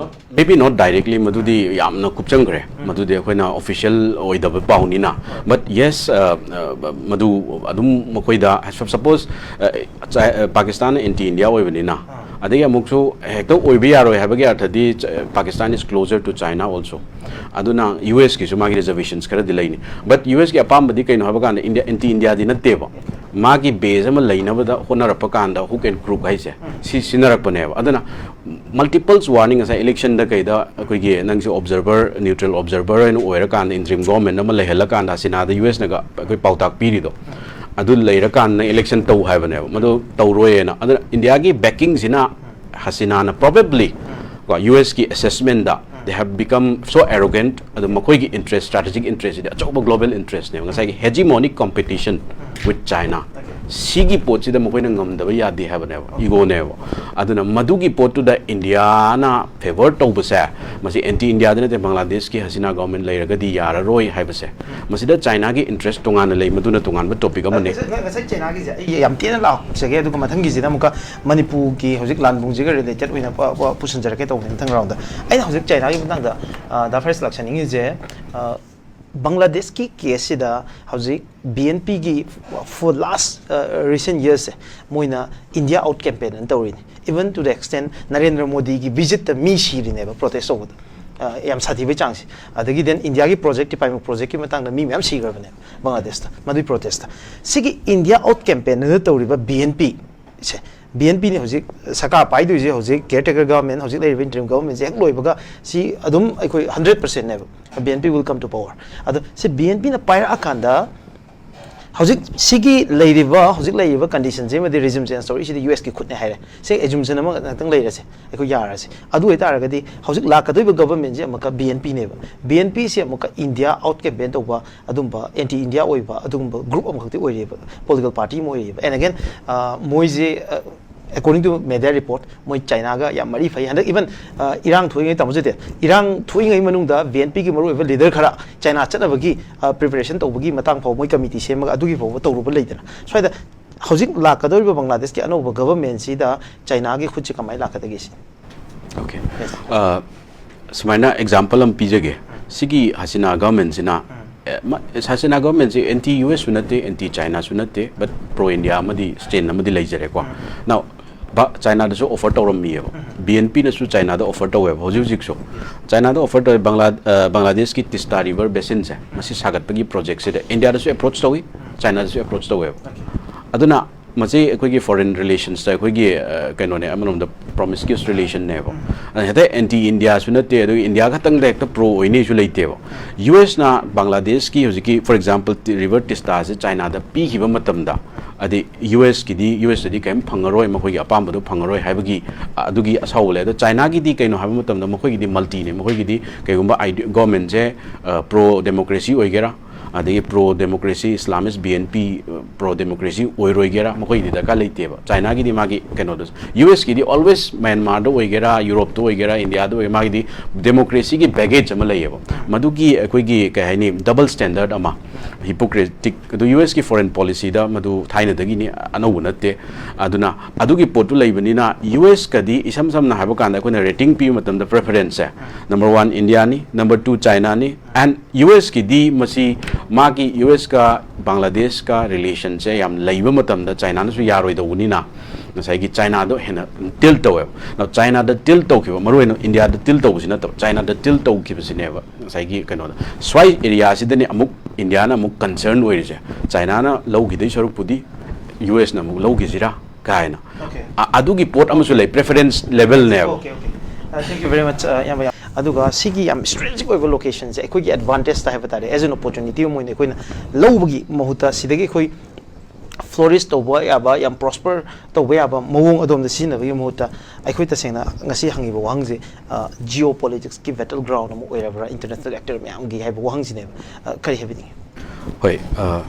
Maybe not directly, ꯃꯗꯨꯗꯤ ꯌꯥꯝꯅ ꯀꯨꯞꯆꯟꯈ꯭ꯔꯦ, ꯃꯗꯨꯗꯤ ꯑꯩꯈꯣꯏꯅ official ꯑꯣꯏꯗꯕ ꯄꯥꯎꯅꯤꯅ꯫ But yes, ꯑ, ꯑ, ꯃꯗꯨ ꯑꯗꯨꯝ ꯃꯈꯣꯏꯗ, suppose, ꯑ, ꯆꯥꯏ-, ꯑ, ꯄꯥꯀꯤꯁꯇꯥꯟ anti India ꯑꯣꯏꯕꯅꯤꯅ, ꯑꯗꯒꯤ ꯑꯃꯨꯛꯁꯨ ꯍꯦꯛꯇ ꯑꯣꯏꯕ ꯌꯥꯔꯣꯏ ꯍꯥꯏꯕꯒꯤ ꯑꯔꯊꯗꯤ, ꯆ-, Pakistan is closer to China also꯫ ꯑꯗꯨꯅ ꯌꯨ ꯑꯦꯁꯀꯤꯁꯨ ꯃꯥꯒꯤ reservations ꯈꯔꯗꯤ ꯂꯩꯅꯤ꯫ But ꯌꯨ ꯑꯦꯁꯀꯤ ꯑꯄꯥꯝꯕꯗꯤ ꯀꯩꯅꯣ ꯍꯥꯏꯕ ꯀꯥꯟꯗ, India, anti India ꯗꯤ ꯅꯠꯇꯦꯕ꯫ ꯃꯥꯒꯤ base ꯑꯃ ꯂꯩꯅꯕꯗ ꯍꯣꯠꯅꯔꯛꯄ ꯀꯥꯟꯗ hook and crook ꯍꯥꯏꯁꯦ, ꯁꯤ ꯁꯤꯖꯤꯟꯅꯔꯛꯄꯅꯦꯕ꯫ ꯑꯗꯨꯅ multiples warning, ꯉꯁꯥꯏ election ꯗ ꯀꯩꯗ ꯑꯩꯈꯣꯏꯒꯤ ꯅꯪꯁꯨ observer, neutral observer ꯑꯣꯏꯅ ꯑꯣꯏꯔꯀꯥꯟꯗ, interim government ꯑꯃ ꯂꯩꯍꯜꯂꯀꯥꯟꯗ, ꯍꯁꯤꯅꯥꯗ ꯌꯨ ꯑꯦꯁꯅꯒ ꯑꯩꯈꯣꯏ ꯄꯥꯎꯇꯥꯛ ꯄꯤꯔꯤꯗꯣ, ꯑꯗꯨ ꯂꯩꯔꯀꯥꯟꯗ election ꯇꯧ ꯍꯥꯏꯕꯅꯦꯕ꯫ ꯃꯗꯨ ꯇꯧꯔꯣꯏꯅ꯫ ꯑꯗꯨꯅ ꯏꯟꯗꯤꯌꯥꯒꯤ backing ꯁꯤꯅ ꯍꯁꯤꯅꯥꯅ probably ꯀꯣ, ꯌꯨ ꯑꯦꯁꯀꯤ assessment ꯗ They have become so arrogant. ꯑꯗꯣ ꯃꯈꯣꯏꯒꯤ interest, strategic interest ꯁꯤꯗꯤ ꯑꯆꯧꯕ global interest ꯅꯦꯕ, ꯉꯁꯥꯏꯒꯤ hegemonic competition with China꯫ ꯁꯤꯒꯤ ꯄꯣꯠꯁꯤꯗ ꯃꯈꯣꯏꯅ ꯉꯝꯗꯕ ꯌꯥꯗꯦ ꯍꯥꯏꯕꯅꯦꯕ, ꯏꯒꯣꯅꯦꯕ꯫ ꯑꯗꯨꯅ ꯃꯗꯨꯒꯤ ꯄꯣꯠꯇꯨꯗ ꯏꯟꯗꯤꯌꯥꯅ favour ꯇꯧꯕꯁꯦ, ꯃꯁꯤ anti India ꯗ ꯅꯠꯇꯦ, ꯕꯪꯒ꯭ꯂꯥꯗꯦꯁꯀꯤ ꯍꯁꯤꯅꯥ government ꯂꯩꯔꯒꯗꯤ ꯌꯥꯔꯔꯣꯏ ꯍꯥꯏꯕꯁꯦ, ꯃꯁꯤꯗ ꯆꯥꯏꯅꯥꯒꯤ interest ꯇꯣꯉꯥꯟꯅ ꯂꯩ, ꯃꯗꯨꯅ ꯇꯣꯉꯥꯟꯕ topic ꯑꯃꯅꯤ꯫ ꯉꯁꯥꯏ, ꯉꯁꯥꯏ ꯆꯥꯏꯅꯥꯒꯤꯁꯦ ꯑꯩ ꯌꯥꯝ ꯇꯦꯟꯅ ꯂꯥꯎꯖꯒꯦ, ꯑꯗꯨꯒ ꯃꯊꯪꯒꯤꯁꯤꯗ ꯑꯃꯨꯛꯀ ꯃꯅꯤꯄꯨꯔꯒꯤ ꯍꯧꯖꯤꯛ ꯂꯥꯟ ꯄꯨꯡꯁꯤꯒ related ꯑꯣꯏꯅ ꯄ-, ꯄ-, ꯄꯨꯁꯤꯟꯖꯔꯛꯀꯦ ꯇꯧꯕꯅꯤ ꯃꯊꯪ round ꯗ꯫ ꯑꯩꯅ ꯍꯧꯖꯤꯛ ꯆꯥꯏꯅꯥꯒꯤ ꯃꯇꯥꯡꯗ, ꯑ, ꯗꯥ ꯐꯔꯦꯁ ꯂꯥꯛꯆꯅꯤꯡꯉꯤꯁꯦ, ꯑ, ꯕꯪꯒ꯭ꯂꯥꯗꯦꯁꯀꯤ case ꯁꯤꯗ ꯍꯧꯖꯤꯛ B N P ꯒꯤ for last, ꯑ, recent years ꯁꯦ ꯃꯣꯏꯅ India out campaign ꯑꯅ ꯇꯧꯔꯤꯅꯤ꯫ Even to the extent Narendra ꯃꯣꯗꯤꯒꯤ visit ꯇ ꯃꯤ ꯁꯤꯔꯤꯅꯦꯕ protest ꯇꯧꯕꯗ꯫ ꯑ, ꯌꯥꯝ ꯁꯥꯊꯤꯕꯩ ꯆꯥꯡꯁꯦ꯫ ꯑꯗꯒꯤ then ꯏꯟꯗꯤꯌꯥꯒꯤ project, ꯇꯤꯄꯥꯏꯃꯨ project ꯀꯤ ꯃꯇꯥꯡꯗ ꯃꯤ ꯃꯌꯥꯝ ꯁꯤꯈ꯭ꯔꯕꯅꯦꯕ ꯕꯪꯒ꯭ꯂꯥꯗꯦꯁꯇ, ꯃꯗꯨꯏ protest ꯇ꯫ ꯁꯤꯒꯤ India out campaign ꯑꯅ ꯇꯧꯔꯤꯕ B N P ꯁꯦ, B N P ꯅꯤ ꯍꯧꯖꯤꯛ ꯁꯔꯀꯥꯔ ꯄꯥꯏꯗꯣꯏꯁꯦ, ꯍꯧꯖꯤꯛ caretaker government, ꯍꯧꯖꯤꯛ ꯂꯩꯔꯤꯕ interim government ꯁꯦ ꯍꯦꯛ ꯂꯣꯏꯕꯒ ꯁꯤ ꯑꯗꯨꯝ ꯑꯩꯈꯣꯏ hundred percent ꯅꯦꯕ, B N P will come to power꯫ ꯑꯗꯣ ꯁꯤ B N P ꯅ ꯄꯥꯏꯔꯛꯑꯀꯥꯟꯗ ꯍꯧꯖꯤꯛ ꯁꯤꯒꯤ ꯂꯩꯔꯤꯕ, ꯍꯧꯖꯤꯛ ꯂꯩꯔꯤꯕ condition ꯁꯤꯃꯗꯤ regime change ꯇꯧꯔꯛꯏꯁꯤꯗꯤ U S ꯀꯤ ꯈꯨꯠꯅꯦ ꯍꯥꯏꯔꯦ꯫ ꯁꯤ assumption ꯑꯃ ꯉꯥꯛꯇꯪ ꯂꯩꯔꯁꯦ, ꯑꯩꯈꯣꯏ ꯌꯥꯔꯁꯦ꯫ ꯑꯗꯨ ꯑꯣꯏꯇꯥꯔꯒꯗꯤ ꯍꯧꯖꯤꯛ ꯂꯥꯛꯀꯗꯣꯏꯕ government ꯁꯦ ꯑꯃꯨꯛꯀ B N P ꯅꯦꯕ꯫ B N P ꯁꯦ ꯑꯃꯨꯛꯀ India out campaign ꯇꯧꯕ, ꯑꯗꯨꯝꯕ anti India ꯑꯣꯏꯕ ꯑꯗꯨꯒꯨꯝꯕ group ꯑꯃꯈꯛꯇꯤ ꯑꯣꯏꯔꯤꯕ, political party ꯑꯃ ꯑꯣꯏꯔꯤꯕ꯫ And again, ꯑ, ꯃꯣꯏꯁꯦ, ꯑ, according to media report, ꯃꯣꯏ ꯆꯥꯏꯅꯥꯒ ꯌꯥꯝ ꯃꯔꯤ ꯐꯩ꯫ ꯍꯟꯗꯛ even, ꯑ, ꯏꯔꯥꯡ ꯊꯣꯛꯏꯉꯩ, ꯇꯥꯃꯣ ꯖꯣꯏꯇꯦ, ꯏꯔꯥꯡ ꯊꯣꯛꯏꯉꯩ ꯃꯅꯨꯡꯗ B N P ꯒꯤ ꯃꯔꯨꯑꯣꯏꯕ leader ꯈꯔ ꯆꯥꯏꯅꯥ ꯆꯠꯅꯕꯒꯤ, ꯑ, preparation ꯇꯧꯕꯒꯤ ꯃꯇꯥꯡ ꯐꯥꯎꯕ ꯃꯣꯏ committee ꯁꯦꯝꯃꯒ ꯑꯗꯨꯒꯤ ꯐꯥꯎꯕ ꯇꯧꯔꯨꯕ ꯂꯩꯗꯅ꯫ ꯁ꯭ꯋꯥꯏꯗ ꯍꯧꯖꯤꯛ ꯂꯥꯛꯀꯗꯧꯔꯤꯕ ꯕꯪꯒ꯭ꯂꯥꯗꯦꯁꯀꯤ ꯑꯅꯧꯕ government ꯁꯤꯗ ꯆꯥꯏꯅꯥꯒꯤ ꯈꯨꯠꯁꯦ ꯀꯃꯥꯏꯅ ꯂꯥꯛꯀꯗꯒꯦ ꯁꯤ? Okay꯫ ꯑ, ꯁꯨꯃꯥꯏꯅ example ꯑꯃ ꯄꯤꯖꯒꯦ꯫ ꯁꯤꯒꯤ ꯍꯁꯤꯅꯥ government ꯁꯤꯅ, ꯑꯦ, ꯃ-, ꯍꯁꯤꯅꯥ government ꯁꯤ anti U S ꯁꯨ ꯅꯠꯇꯦ, anti China ꯁꯨ ꯅꯠꯇꯦ, but pro India ꯑꯃꯗꯤ stand ꯑꯃꯗꯤ ꯂꯩꯖꯔꯦꯀꯣ꯫ Now, ꯕ-, ꯆꯥꯏꯅꯥꯗꯁꯨ offer ꯇꯧꯔꯝꯃꯤꯑꯕ꯫ B N P ꯅꯁꯨ ꯆꯥꯏꯅꯥꯗ offer ꯇꯧꯋꯦꯕ ꯍꯧꯖꯤꯛ ꯍꯧꯖꯤꯛꯁꯨ꯫ ꯆꯥꯏꯅꯥꯗ offer ꯇꯧꯋꯦ, ꯕꯪꯒ꯭ꯂꯥ-, ꯑ, ꯕꯪꯒ꯭ꯂꯥꯗꯦꯁꯀꯤ ꯇꯤꯁꯇꯥ river basin ꯁꯦ, ꯃꯁꯤ ꯁꯥꯒꯠꯄꯒꯤ project ꯁꯤꯗ ꯏꯟꯗꯤꯌꯥꯗꯁꯨ approach ꯇꯧꯏ, ꯆꯥꯏꯅꯥꯗꯁꯨ approach ꯇꯧꯋꯦꯕ꯫ ꯑꯗꯨꯅ ꯃꯁꯤ ꯑꯩꯈꯣꯏꯒꯤ foreign relations ꯇ ꯑꯩꯈꯣꯏꯒꯤ, ꯑ, ꯀꯩꯅꯣꯅꯦ, ꯑꯃꯔꯣꯝꯗ promiscuous relation ꯅꯦꯕ꯫ ꯑꯗ ꯍꯦꯛꯇ anti India ꯁꯨ ꯅꯠꯇꯦ, ꯑꯗꯨꯒ ꯏꯟꯗꯤꯌꯥ ꯈꯛꯇꯪꯗ ꯍꯦꯛꯇ pro ꯑꯣꯏꯅꯤꯁꯨ ꯂꯩꯇꯦꯕ꯫ U S ꯅ ꯕꯪꯒ꯭ꯂꯥꯗꯦꯁꯀꯤ ꯍꯧꯖꯤꯛꯀꯤ, for example, ꯇꯤ-, river ꯇꯤꯁꯇꯥꯁꯦ ꯆꯥꯏꯅꯥꯗ ꯄꯤꯈꯤꯕ ꯃꯇꯝꯗ, ꯑꯗꯩ ꯌꯨ ꯑꯦꯁꯀꯤꯗꯤ, ꯌꯨ ꯑꯦꯁꯇꯗꯤ ꯀꯔꯤꯝ ꯐꯪꯉꯔꯣꯏ, ꯃꯈꯣꯏꯒꯤ ꯑꯄꯥꯝꯕꯗꯣ ꯐꯪꯉꯔꯣꯏ ꯍꯥꯏꯕꯒꯤ, ꯑ, ꯑꯗꯨꯒꯤ ꯑꯁꯥꯎꯕ ꯂꯩ꯫ ꯑꯗꯣ ꯆꯥꯏꯅꯥꯒꯤꯗꯤ ꯀꯩꯅꯣ ꯍꯥꯏꯕ ꯃꯇꯝꯗ, ꯃꯈꯣꯏꯒꯤꯗꯤ ꯃꯜꯇꯤꯅꯦ꯫ ꯃꯈꯣꯏꯒꯤꯗꯤ ꯀꯩꯒꯨꯝꯕ ꯒꯣꯔꯃꯦꯟꯁꯦ ꯄ꯭ꯔꯣ ꯗꯦꯃꯣꯀ꯭ꯔꯦꯁꯤ ꯑꯣꯏꯒꯦꯔꯥ, ꯑꯗꯒꯤ pro democracy, Islamist, B N P, pro democracy ꯑꯣꯏꯔꯣꯏꯒꯦꯔꯥ, ꯃꯈꯣꯏꯒꯤꯗꯤ ꯗꯔꯀꯥꯔ ꯂꯩꯇꯦꯕ꯫ ꯆꯥꯏꯅꯥꯒꯤꯗꯤ ꯃꯥꯒꯤ ꯀꯩꯅꯣꯗꯣ, ꯌꯨ ꯑꯦꯁꯀꯤꯗꯤ ꯑꯣꯜꯋꯦꯁ ꯃ꯭ꯌꯥꯟꯃꯥꯔꯗ ꯑꯣꯏꯒꯦꯔꯥ, ꯌꯨꯔꯣꯞꯇ ꯑꯣꯏꯒꯦꯔꯥ, ꯏꯟꯗꯤꯌꯥꯗ ꯑꯣꯏꯒꯦꯔꯥ, ꯃꯥꯒꯤꯗꯤ ꯗꯦꯃꯣꯀ꯭ꯔꯦꯁꯤꯒꯤ ꯕꯦꯒꯦꯖ ꯑꯃ ꯂꯩꯌꯦꯕ꯫ ꯃꯗꯨꯒꯤ ꯑꯩꯈꯣꯏꯒꯤ ꯀꯩ ꯍꯥꯏꯅꯤ, ꯗꯕꯜ ꯁ꯭ꯇꯦꯟꯗꯔꯠ ꯑꯃ, ꯍꯤꯄꯣꯀ꯭ꯔꯦꯇꯤꯛ, ꯑꯗꯨ ꯌꯨ ꯑꯦꯁꯀꯤ ꯐꯣꯔꯦꯟ ꯄꯣꯂꯤꯁꯤꯗ ꯃꯗꯨ ꯊꯥꯏꯅꯗꯒꯤꯅꯤ, ꯑꯅꯧꯕ ꯅꯠꯇꯦ꯫ ꯑꯗꯨꯅ ꯑꯗꯨꯒꯤ ꯄꯣꯠꯇꯨ ꯂꯩꯕꯅꯤꯅ, ꯌꯨ ꯑꯦꯁꯀꯗꯤ ꯏꯁꯝ ꯁꯝꯅ ꯍꯥꯏꯕ ꯀꯥꯟꯗ ꯑꯩꯈꯣꯏꯅ ꯔꯦꯇꯤꯡ ꯄꯤꯕ ꯃꯇꯝꯗ, ꯄ꯭ꯔꯦꯐꯔꯦꯟꯁꯁꯦ number one ꯏꯟꯗꯤꯌꯥꯅꯤ, number two ꯆꯥꯏꯅꯥꯅꯤ, and ꯌꯨ ꯑꯦꯁꯀꯤꯗꯤ ꯃꯁꯤ ꯃꯥꯒꯤ ꯌꯨ ꯑꯦꯁꯀ ꯕꯪꯒ꯭ꯂꯥꯗꯦꯁꯀ ꯔꯤꯂꯦꯁꯟꯁꯦ ꯌꯥꯝ ꯂꯩꯕ ꯃꯇꯝꯗ ꯆꯥꯏꯅꯥꯅꯁꯨ ꯌꯥꯔꯣꯏꯗꯧꯕꯅꯤꯅ, ꯉꯁꯥꯏꯒꯤ ꯆꯥꯏꯅꯥꯗꯣ ꯍꯦꯟꯅ ꯇꯤꯜ ꯇꯧꯋꯦꯕ꯫ ꯅ ꯆꯥꯏꯅꯥꯗ ꯇꯤꯜ ꯇꯧꯈꯤꯕ, ꯃꯔꯨꯑꯣꯏꯅ ꯏꯟꯗꯤꯌꯥꯗ ꯇꯤꯜ ꯇꯧꯕꯁꯤ ꯅꯠꯇꯕ, ꯆꯥꯏꯅꯥꯗ ꯇꯤꯜ ꯇꯧꯈꯤꯕꯁꯤꯅꯦꯕ ꯉꯁꯥꯏꯒꯤ ꯀꯩꯅꯣꯗ꯫ ꯁ꯭ꯋꯥꯏ ꯑꯦꯔꯤꯌꯥꯁꯤꯗꯅꯦ ꯑꯃꯨꯛ ꯏꯟꯗꯤꯌꯥꯅ ꯑꯃꯨꯛ ꯀꯟꯁꯔꯟ ꯑꯣꯏꯔꯤꯁꯦ, ꯆꯥꯏꯅꯥꯅ ꯂꯧꯈꯤꯗꯣꯏ ꯁꯔꯨꯛꯄꯨꯗꯤ ꯌꯨ ꯑꯦꯁꯅ ꯑꯃꯨꯛ ꯂꯧꯈꯤꯁꯤꯔꯥ ꯀꯥꯏꯅ꯫ ꯑ-, ꯑꯗꯨꯒꯤ ꯄꯣꯠ ꯑꯃꯁꯨ ꯂꯩ, ꯄ꯭ꯔꯦꯐꯔꯦꯟꯁ ꯂꯦꯚꯦꯜꯅꯦꯕ꯫ Okay, okay. Uh, thank you very much, uh, ꯏꯌꯥꯝꯕ꯫ ꯑꯗꯨꯒ ꯁꯤꯒꯤ ꯌꯥꯝ ꯁ꯭ꯇ꯭ꯔꯦꯇꯦꯖꯤꯛ ꯑꯣꯏꯕ ꯂꯣꯀꯦꯁꯟꯁꯦ ꯑꯩꯈꯣꯏꯒꯤ ꯑꯦꯗꯚꯥꯟꯇꯦꯖꯇ ꯍꯥꯏꯕ ꯇꯥꯔꯦ, as an opportunity ꯑꯃ ꯑꯣꯏꯅ ꯑꯩꯈꯣꯏꯅ ꯂꯧꯕꯒꯤ ꯃꯍꯨꯠꯇ, ꯁꯤꯗꯒꯤ ꯑꯩꯈꯣꯏ ꯐ꯭ꯂꯣꯔꯤꯁ ꯇꯧꯕ ꯌꯥꯕ, ꯌꯥꯝ ꯄ꯭ꯔꯣꯁꯄꯔ ꯇꯧꯕ ꯌꯥꯕ ꯃꯑꯣꯡ ꯑꯗꯣꯝꯗ ꯁꯤꯖꯤꯟꯅꯕꯒꯤ ꯃꯍꯨꯠꯇ, ꯑꯩꯈꯣꯏ ꯇꯁꯦꯡꯅ ꯉꯁꯤ ꯍꯪꯉꯤꯕ ꯋꯥꯍꯪꯁꯦ, ꯖꯤꯑꯣ ꯄꯣꯂꯤꯇꯤꯛꯁꯀꯤ ꯕꯦꯇꯜ ꯒ꯭ꯔꯥꯎꯟ ꯑꯃ ꯑꯣꯏꯔꯕ꯭ꯔꯥ ꯏꯟꯇꯔꯅꯦꯁꯅꯦꯜ ꯑꯦꯛꯇꯔ ꯃꯌꯥꯝꯒꯤ ꯍꯥꯏꯕ ꯋꯥꯍꯪꯁꯤꯅꯦꯕ꯫ ꯑ, ꯀꯔꯤ ꯍꯥꯏꯕꯤꯅꯤꯡꯉꯤ? ꯍꯣꯏ, ꯑ,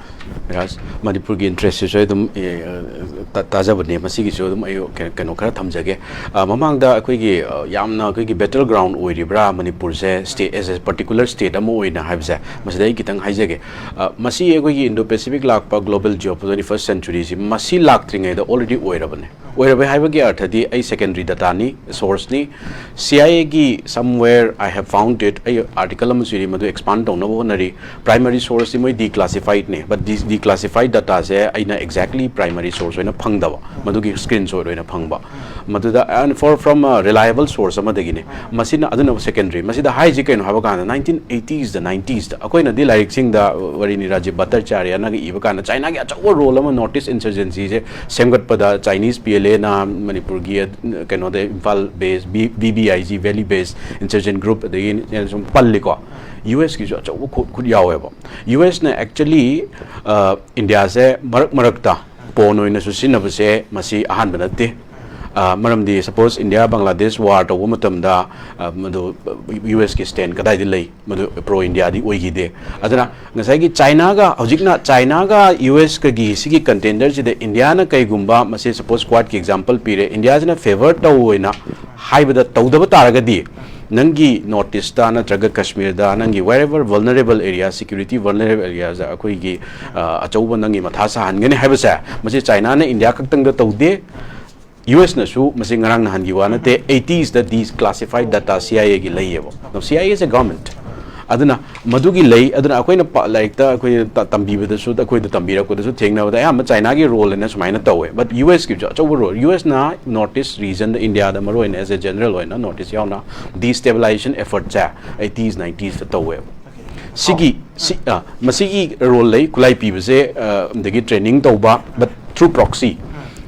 ꯔꯥꯖ, ꯃꯅꯤꯄꯨꯔꯒꯤ ꯏꯟꯇꯔꯦꯁꯁꯤꯁꯨ ꯑꯩ ꯑꯗꯨꯝ, ꯑꯦ, ꯑ, ꯇꯥ-, ꯇꯥꯖꯕꯅꯦ꯫ ꯃꯁꯤꯒꯤꯁꯨ ꯑꯗꯨꯝ ꯑꯩ ꯀꯩ-, ꯀꯩꯅꯣ ꯈꯔ ꯊꯝꯖꯒꯦ꯫ ꯑ, ꯃꯃꯥꯡꯗ ꯑꯩꯈꯣꯏꯒꯤ, ꯑ, ꯌꯥꯝꯅ ꯑꯩꯈꯣꯏꯒꯤ ꯕꯦꯇꯜ ꯒ꯭ꯔꯥꯎꯟ ꯑꯣꯏꯔꯤꯕ꯭ꯔꯥ ꯃꯅꯤꯄꯨꯔꯁꯦ, state, as a particular state ꯑꯃ ꯑꯣꯏꯅ ꯍꯥꯏꯕꯁꯦ, ꯃꯁꯤꯗ ꯑꯩ ꯈꯤꯇꯪ ꯍꯥꯏꯖꯒꯦ꯫ ꯑ, ꯃꯁꯤ ꯑꯩꯈꯣꯏꯒꯤ ꯏꯟꯗꯣ ꯄꯦꯁꯤꯐꯤꯛ ꯂꯥꯛꯄ ꯒ꯭ꯂꯣꯕꯦꯜ ꯖꯤꯑꯣ ꯇ꯭ꯋꯦꯟꯇꯤ ꯐꯥꯔꯁ ꯁꯦꯟꯆꯨꯔꯤꯁꯤ, ꯃꯁꯤ ꯂꯥꯛꯇ꯭ꯔꯤꯉꯩꯗ already ꯑꯣꯏꯔꯕꯅꯦ꯫ ꯑꯣꯏꯔꯕ ꯍꯥꯏꯕꯒꯤ ꯑꯔꯊꯗꯤ ꯑꯩ ꯁꯦꯀꯦꯟꯗꯔꯤ ꯗꯇꯥꯅꯤ, ꯁꯣꯔꯁꯅꯤ꯫ ꯁꯤ ꯑꯥꯏ ꯑꯦꯒꯤ somewhere I have found it, ꯑꯩ ꯑꯥꯔꯇꯤꯀꯜ ꯑꯃꯁꯨ ꯏꯔꯤ, ꯃꯗꯨ ꯑꯦꯛꯁꯄꯥꯟ ꯇꯧꯅꯕ ꯍꯣꯠꯅꯔꯤ꯫ ꯄ꯭ꯔꯥꯏꯃꯔꯤ ꯁꯣꯔꯁꯁꯤ ꯃꯣꯏ ꯗꯤꯀ꯭ꯂꯥꯁꯤꯐꯥꯏꯗꯅꯦ, but ꯗꯤ-, ꯗꯤꯀ꯭ꯂꯥꯁꯤꯐꯥꯏꯗ ꯗꯇꯥꯁꯦ ꯑꯩꯅ ꯑꯦꯛꯖꯦꯛꯂꯤ ꯄ꯭ꯔꯥꯏꯃꯔꯤ ꯁꯣꯔꯁ ꯑꯣꯏꯅ ꯐꯪꯗꯕ, ꯃꯗꯨꯒꯤ ꯁ꯭ꯀ꯭ꯔꯤꯟ ꯁꯣꯠ ꯑꯣꯏꯅ ꯐꯪꯕ꯫ ꯃꯗꯨꯗ, and for from a reliable source ꯑꯃꯗꯒꯤꯅꯦ꯫ ꯃꯁꯤꯅ, ꯑꯗꯨꯅ ꯁꯦꯀꯦꯟꯗꯔꯤ꯫ ꯃꯁꯤꯗ ꯍꯥꯏꯁꯤ ꯀꯩꯅꯣ ꯍꯥꯏꯕ ꯀꯥꯟꯗ, ꯅꯥꯏꯟꯇꯤꯟ ꯑꯩꯇꯤꯁꯇ, ꯅꯥꯏꯟꯇꯤꯁꯇ ꯑꯩꯈꯣꯏꯅꯗꯤ ꯂꯥꯏꯔꯤꯛꯁꯤꯡꯗ, ꯋꯥꯔꯤꯅꯤ, ꯔꯥꯖꯤꯕ ꯚꯠꯇꯥꯆꯥꯔꯌꯅꯒ ꯏꯕ ꯀꯥꯟꯗ ꯆꯥꯏꯅꯥꯒꯤ ꯑꯆꯧꯕ ꯔꯣꯜ ꯑꯃ ꯅꯣꯔꯠ ꯏꯁ ꯏꯟꯁꯔꯖꯦꯟꯁꯤꯁꯦ ꯁꯦꯝꯒꯠꯄꯗ ꯆꯥꯏꯅꯤꯁ ꯄꯤ ꯑꯦꯜ ꯑꯦꯅ ꯃꯅꯤꯄꯨꯔꯒꯤ, ꯀꯩꯅꯣꯗ, ꯏꯝꯐꯥꯜ ꯕꯦꯁ, ꯕꯤ, ꯕꯤ ꯕꯤ ꯑꯥꯏ ꯖꯤ, ꯚꯦꯂꯤ ꯕꯦꯁ ꯏꯟꯁꯔꯖꯦꯟ ꯒ꯭ꯔꯨꯞ, ꯑꯗꯒꯤ ꯁꯨꯝ ꯄꯜꯂꯤꯀꯣ꯫ ꯌꯨ ꯑꯦꯁꯀꯤꯁꯨ ꯑꯆꯧꯕ ꯈꯨꯠ, ꯈꯨꯠ ꯌꯥꯎꯋꯦꯕ꯫ ꯌꯨ ꯑꯦꯁꯅ actually, ꯑ, ꯏꯟꯗꯤꯌꯥꯁꯦ ꯃꯔꯛ ꯃꯔꯛꯇ ꯄꯣꯟ ꯑꯣꯏꯅꯁꯨ ꯁꯤꯖꯤꯟꯅꯕꯁꯦ ꯃꯁꯤ ꯑꯍꯥꯟꯕ ꯅꯠꯇꯦ꯫ ꯑ, ꯃꯔꯝꯗꯤ ꯁꯄꯣꯁ ꯏꯟꯗꯤꯌꯥ ꯕꯪꯒ꯭ꯂꯥꯗꯦꯁ ꯋꯥꯔ ꯇꯧꯕ ꯃꯇꯝꯗ, ꯑ, ꯃꯗꯨ ꯌꯨ ꯑꯦꯁꯀꯤ ꯁ꯭ꯇꯦꯟ ꯀꯗꯥꯏꯗ ꯂꯩ? ꯃꯗꯨ ꯄ꯭ꯔꯣ ꯏꯟꯗꯤꯌꯥꯗꯤ ꯑꯣꯏꯈꯤꯗꯦ꯫ ꯑꯗꯨꯅ ꯉꯁꯥꯏꯒꯤ ꯆꯥꯏꯅꯥꯒ, ꯍꯧꯖꯤꯛꯅ ꯆꯥꯏꯅꯥꯒ ꯌꯨ ꯑꯦꯁꯀꯒꯤ ꯁꯤꯒꯤ ꯀꯟꯇꯦꯟꯗꯔꯁꯤꯗ ꯏꯟꯗꯤꯌꯥꯅ ꯀꯩꯒꯨꯝꯕ, ꯃꯁꯤ ꯁꯄꯣꯁ ꯀ꯭ꯋꯥꯠꯀꯤ ꯑꯦꯛꯖꯥꯝꯄꯜ ꯄꯤꯔꯦ, ꯏꯟꯗꯤꯌꯥꯁꯤꯅ ꯐꯦꯚꯔ ꯇꯧ ꯑꯣꯏꯅ ꯍꯥꯏꯕꯗ ꯇꯧꯗꯕ ꯇꯥꯔꯒꯗꯤ, ꯅꯪꯒꯤ ꯅꯣꯔꯠ ꯏꯁꯇ ꯅꯠꯇ꯭ꯔꯒ ꯀꯁꯃꯤꯔꯗ, ꯅꯪꯒꯤ wherever vulnerable area, security vulnerable areaꯁꯗ ꯑꯩꯈꯣꯏꯒꯤ, ꯑ, ꯑꯆꯧꯕ ꯅꯪꯒꯤ ꯃꯊꯥ ꯁꯥꯍꯟꯒꯅꯤ ꯍꯥꯏꯕꯁꯦ, ꯃꯁꯤ ꯆꯥꯏꯅꯥꯅ ꯏꯟꯗꯤꯌꯥ ꯈꯛꯇꯪꯗ ꯇꯧꯗꯦ꯫ ꯌꯨ ꯑꯦꯁꯅꯁꯨ ꯃꯁꯤ ꯉꯔꯥꯡ ꯅꯍꯥꯟꯒꯤ ꯋꯥ ꯅꯠꯇꯦ, ꯑꯩꯠꯇꯤꯁꯗ declassified data ꯁꯤ ꯑꯥꯏ ꯑꯦꯒꯤ ꯂꯩꯌꯦꯕ꯫ ꯁꯤ ꯑꯥꯏ ꯑꯦꯁꯦ ꯒꯚꯔꯟꯃꯦꯟꯠ꯫ ꯑꯗꯨꯅ ꯃꯗꯨꯒꯤ ꯂꯩ꯫ ꯑꯗꯨꯅ ꯑꯩꯈꯣꯏꯅ ꯄ-, ꯂꯥꯏꯔꯤꯛꯇ ꯑꯩꯈꯣꯏꯅ ꯇ-, ꯇꯝꯕꯤꯕꯗꯁꯨ, ꯑꯩꯈꯣꯏꯗ ꯇꯝꯕꯤꯔꯛꯄꯗꯁꯨ ꯊꯦꯡꯅꯕꯗ ꯑꯌꯥꯝꯕ ꯆꯥꯏꯅꯥꯒꯤ ꯔꯣꯜ ꯍꯥꯏꯅ ꯁꯨꯃꯥꯏꯅ ꯇꯧꯋꯦ꯫ But ꯌꯨ ꯑꯦꯁꯀꯤꯁꯨ ꯑꯆꯧꯕ ꯔꯣꯜ, ꯌꯨ ꯑꯦꯁꯅ ꯅꯣꯔꯠ ꯏꯁ ꯔꯤꯖꯟꯗ, ꯏꯟꯗꯤꯌꯥꯗ ꯃꯔꯨꯑꯣꯏꯅ as a general ꯑꯣꯏꯅ ꯅꯣꯔꯠ ꯏꯁ ꯌꯥꯎꯅ destabilization effortꯁꯦ ꯑꯩꯠꯇꯤꯁ ꯅꯥꯏꯟꯇꯤꯁꯇ ꯇꯧꯋꯦꯕ꯫ ꯁꯤꯒꯤ, ꯁꯤ, ꯑ, ꯃꯁꯤꯒꯤ ꯔꯣꯜ ꯂꯩ, ꯈꯨꯠꯂꯥꯏ ꯄꯤꯕꯁꯦ, ꯑ, ꯑꯗꯒꯤ ꯇ꯭ꯔꯦꯅꯤꯡ ꯇꯧꯕ, but through proxy꯫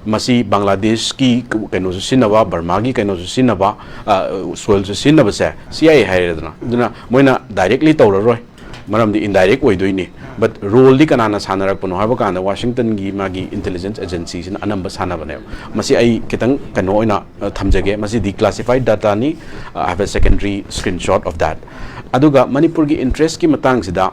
ꯃꯁꯤ ꯕꯪꯒ꯭ꯂꯥꯗꯦꯁꯀꯤ ꯀꯩꯅꯣꯁꯨ ꯁꯤꯖꯤꯟꯅꯕ, ꯕꯔꯃꯥꯒꯤ ꯀꯩꯅꯣꯁꯨ ꯁꯤꯖꯤꯟꯅꯕ, ꯑ, ꯁꯣꯏꯜꯁꯨ ꯁꯤꯖꯤꯟꯅꯕꯁꯦ ꯁꯤ ꯑꯥꯏ ꯑꯦ ꯍꯥꯏꯔꯦꯗꯅ꯫ ꯑꯗꯨꯅ ꯃꯣꯏꯅ directly ꯇꯧꯔꯔꯣꯏ, ꯃꯔꯝꯗꯤ indirect ꯑꯣꯏꯗꯣꯏꯅꯤ꯫ But ꯔꯣꯜꯗꯤ ꯀꯅꯥꯅ ꯁꯥꯟꯅꯔꯛꯄꯅꯣ ꯍꯥꯏꯕ ꯀꯥꯟꯗ ꯋꯥꯁꯤꯡꯇꯟꯒꯤ ꯃꯥꯒꯤ intelligence agencyꯁꯤꯅ ꯑꯅꯝꯕ ꯁꯥꯟꯅꯕꯅꯦꯕ꯫ ꯃꯁꯤ ꯑꯩ ꯈꯤꯇꯪ ꯀꯩꯅꯣ ꯑꯣꯏꯅ, ꯑ, ꯊꯝꯖꯒꯦ꯫ ꯃꯁꯤ declassified dataꯅꯤ꯫ I have a secondary screenshot of that꯫ ꯑꯗꯨꯒ ꯃꯅꯤꯄꯨꯔꯒꯤ interestꯀꯤ ꯃꯇꯥꯡꯁꯤꯗ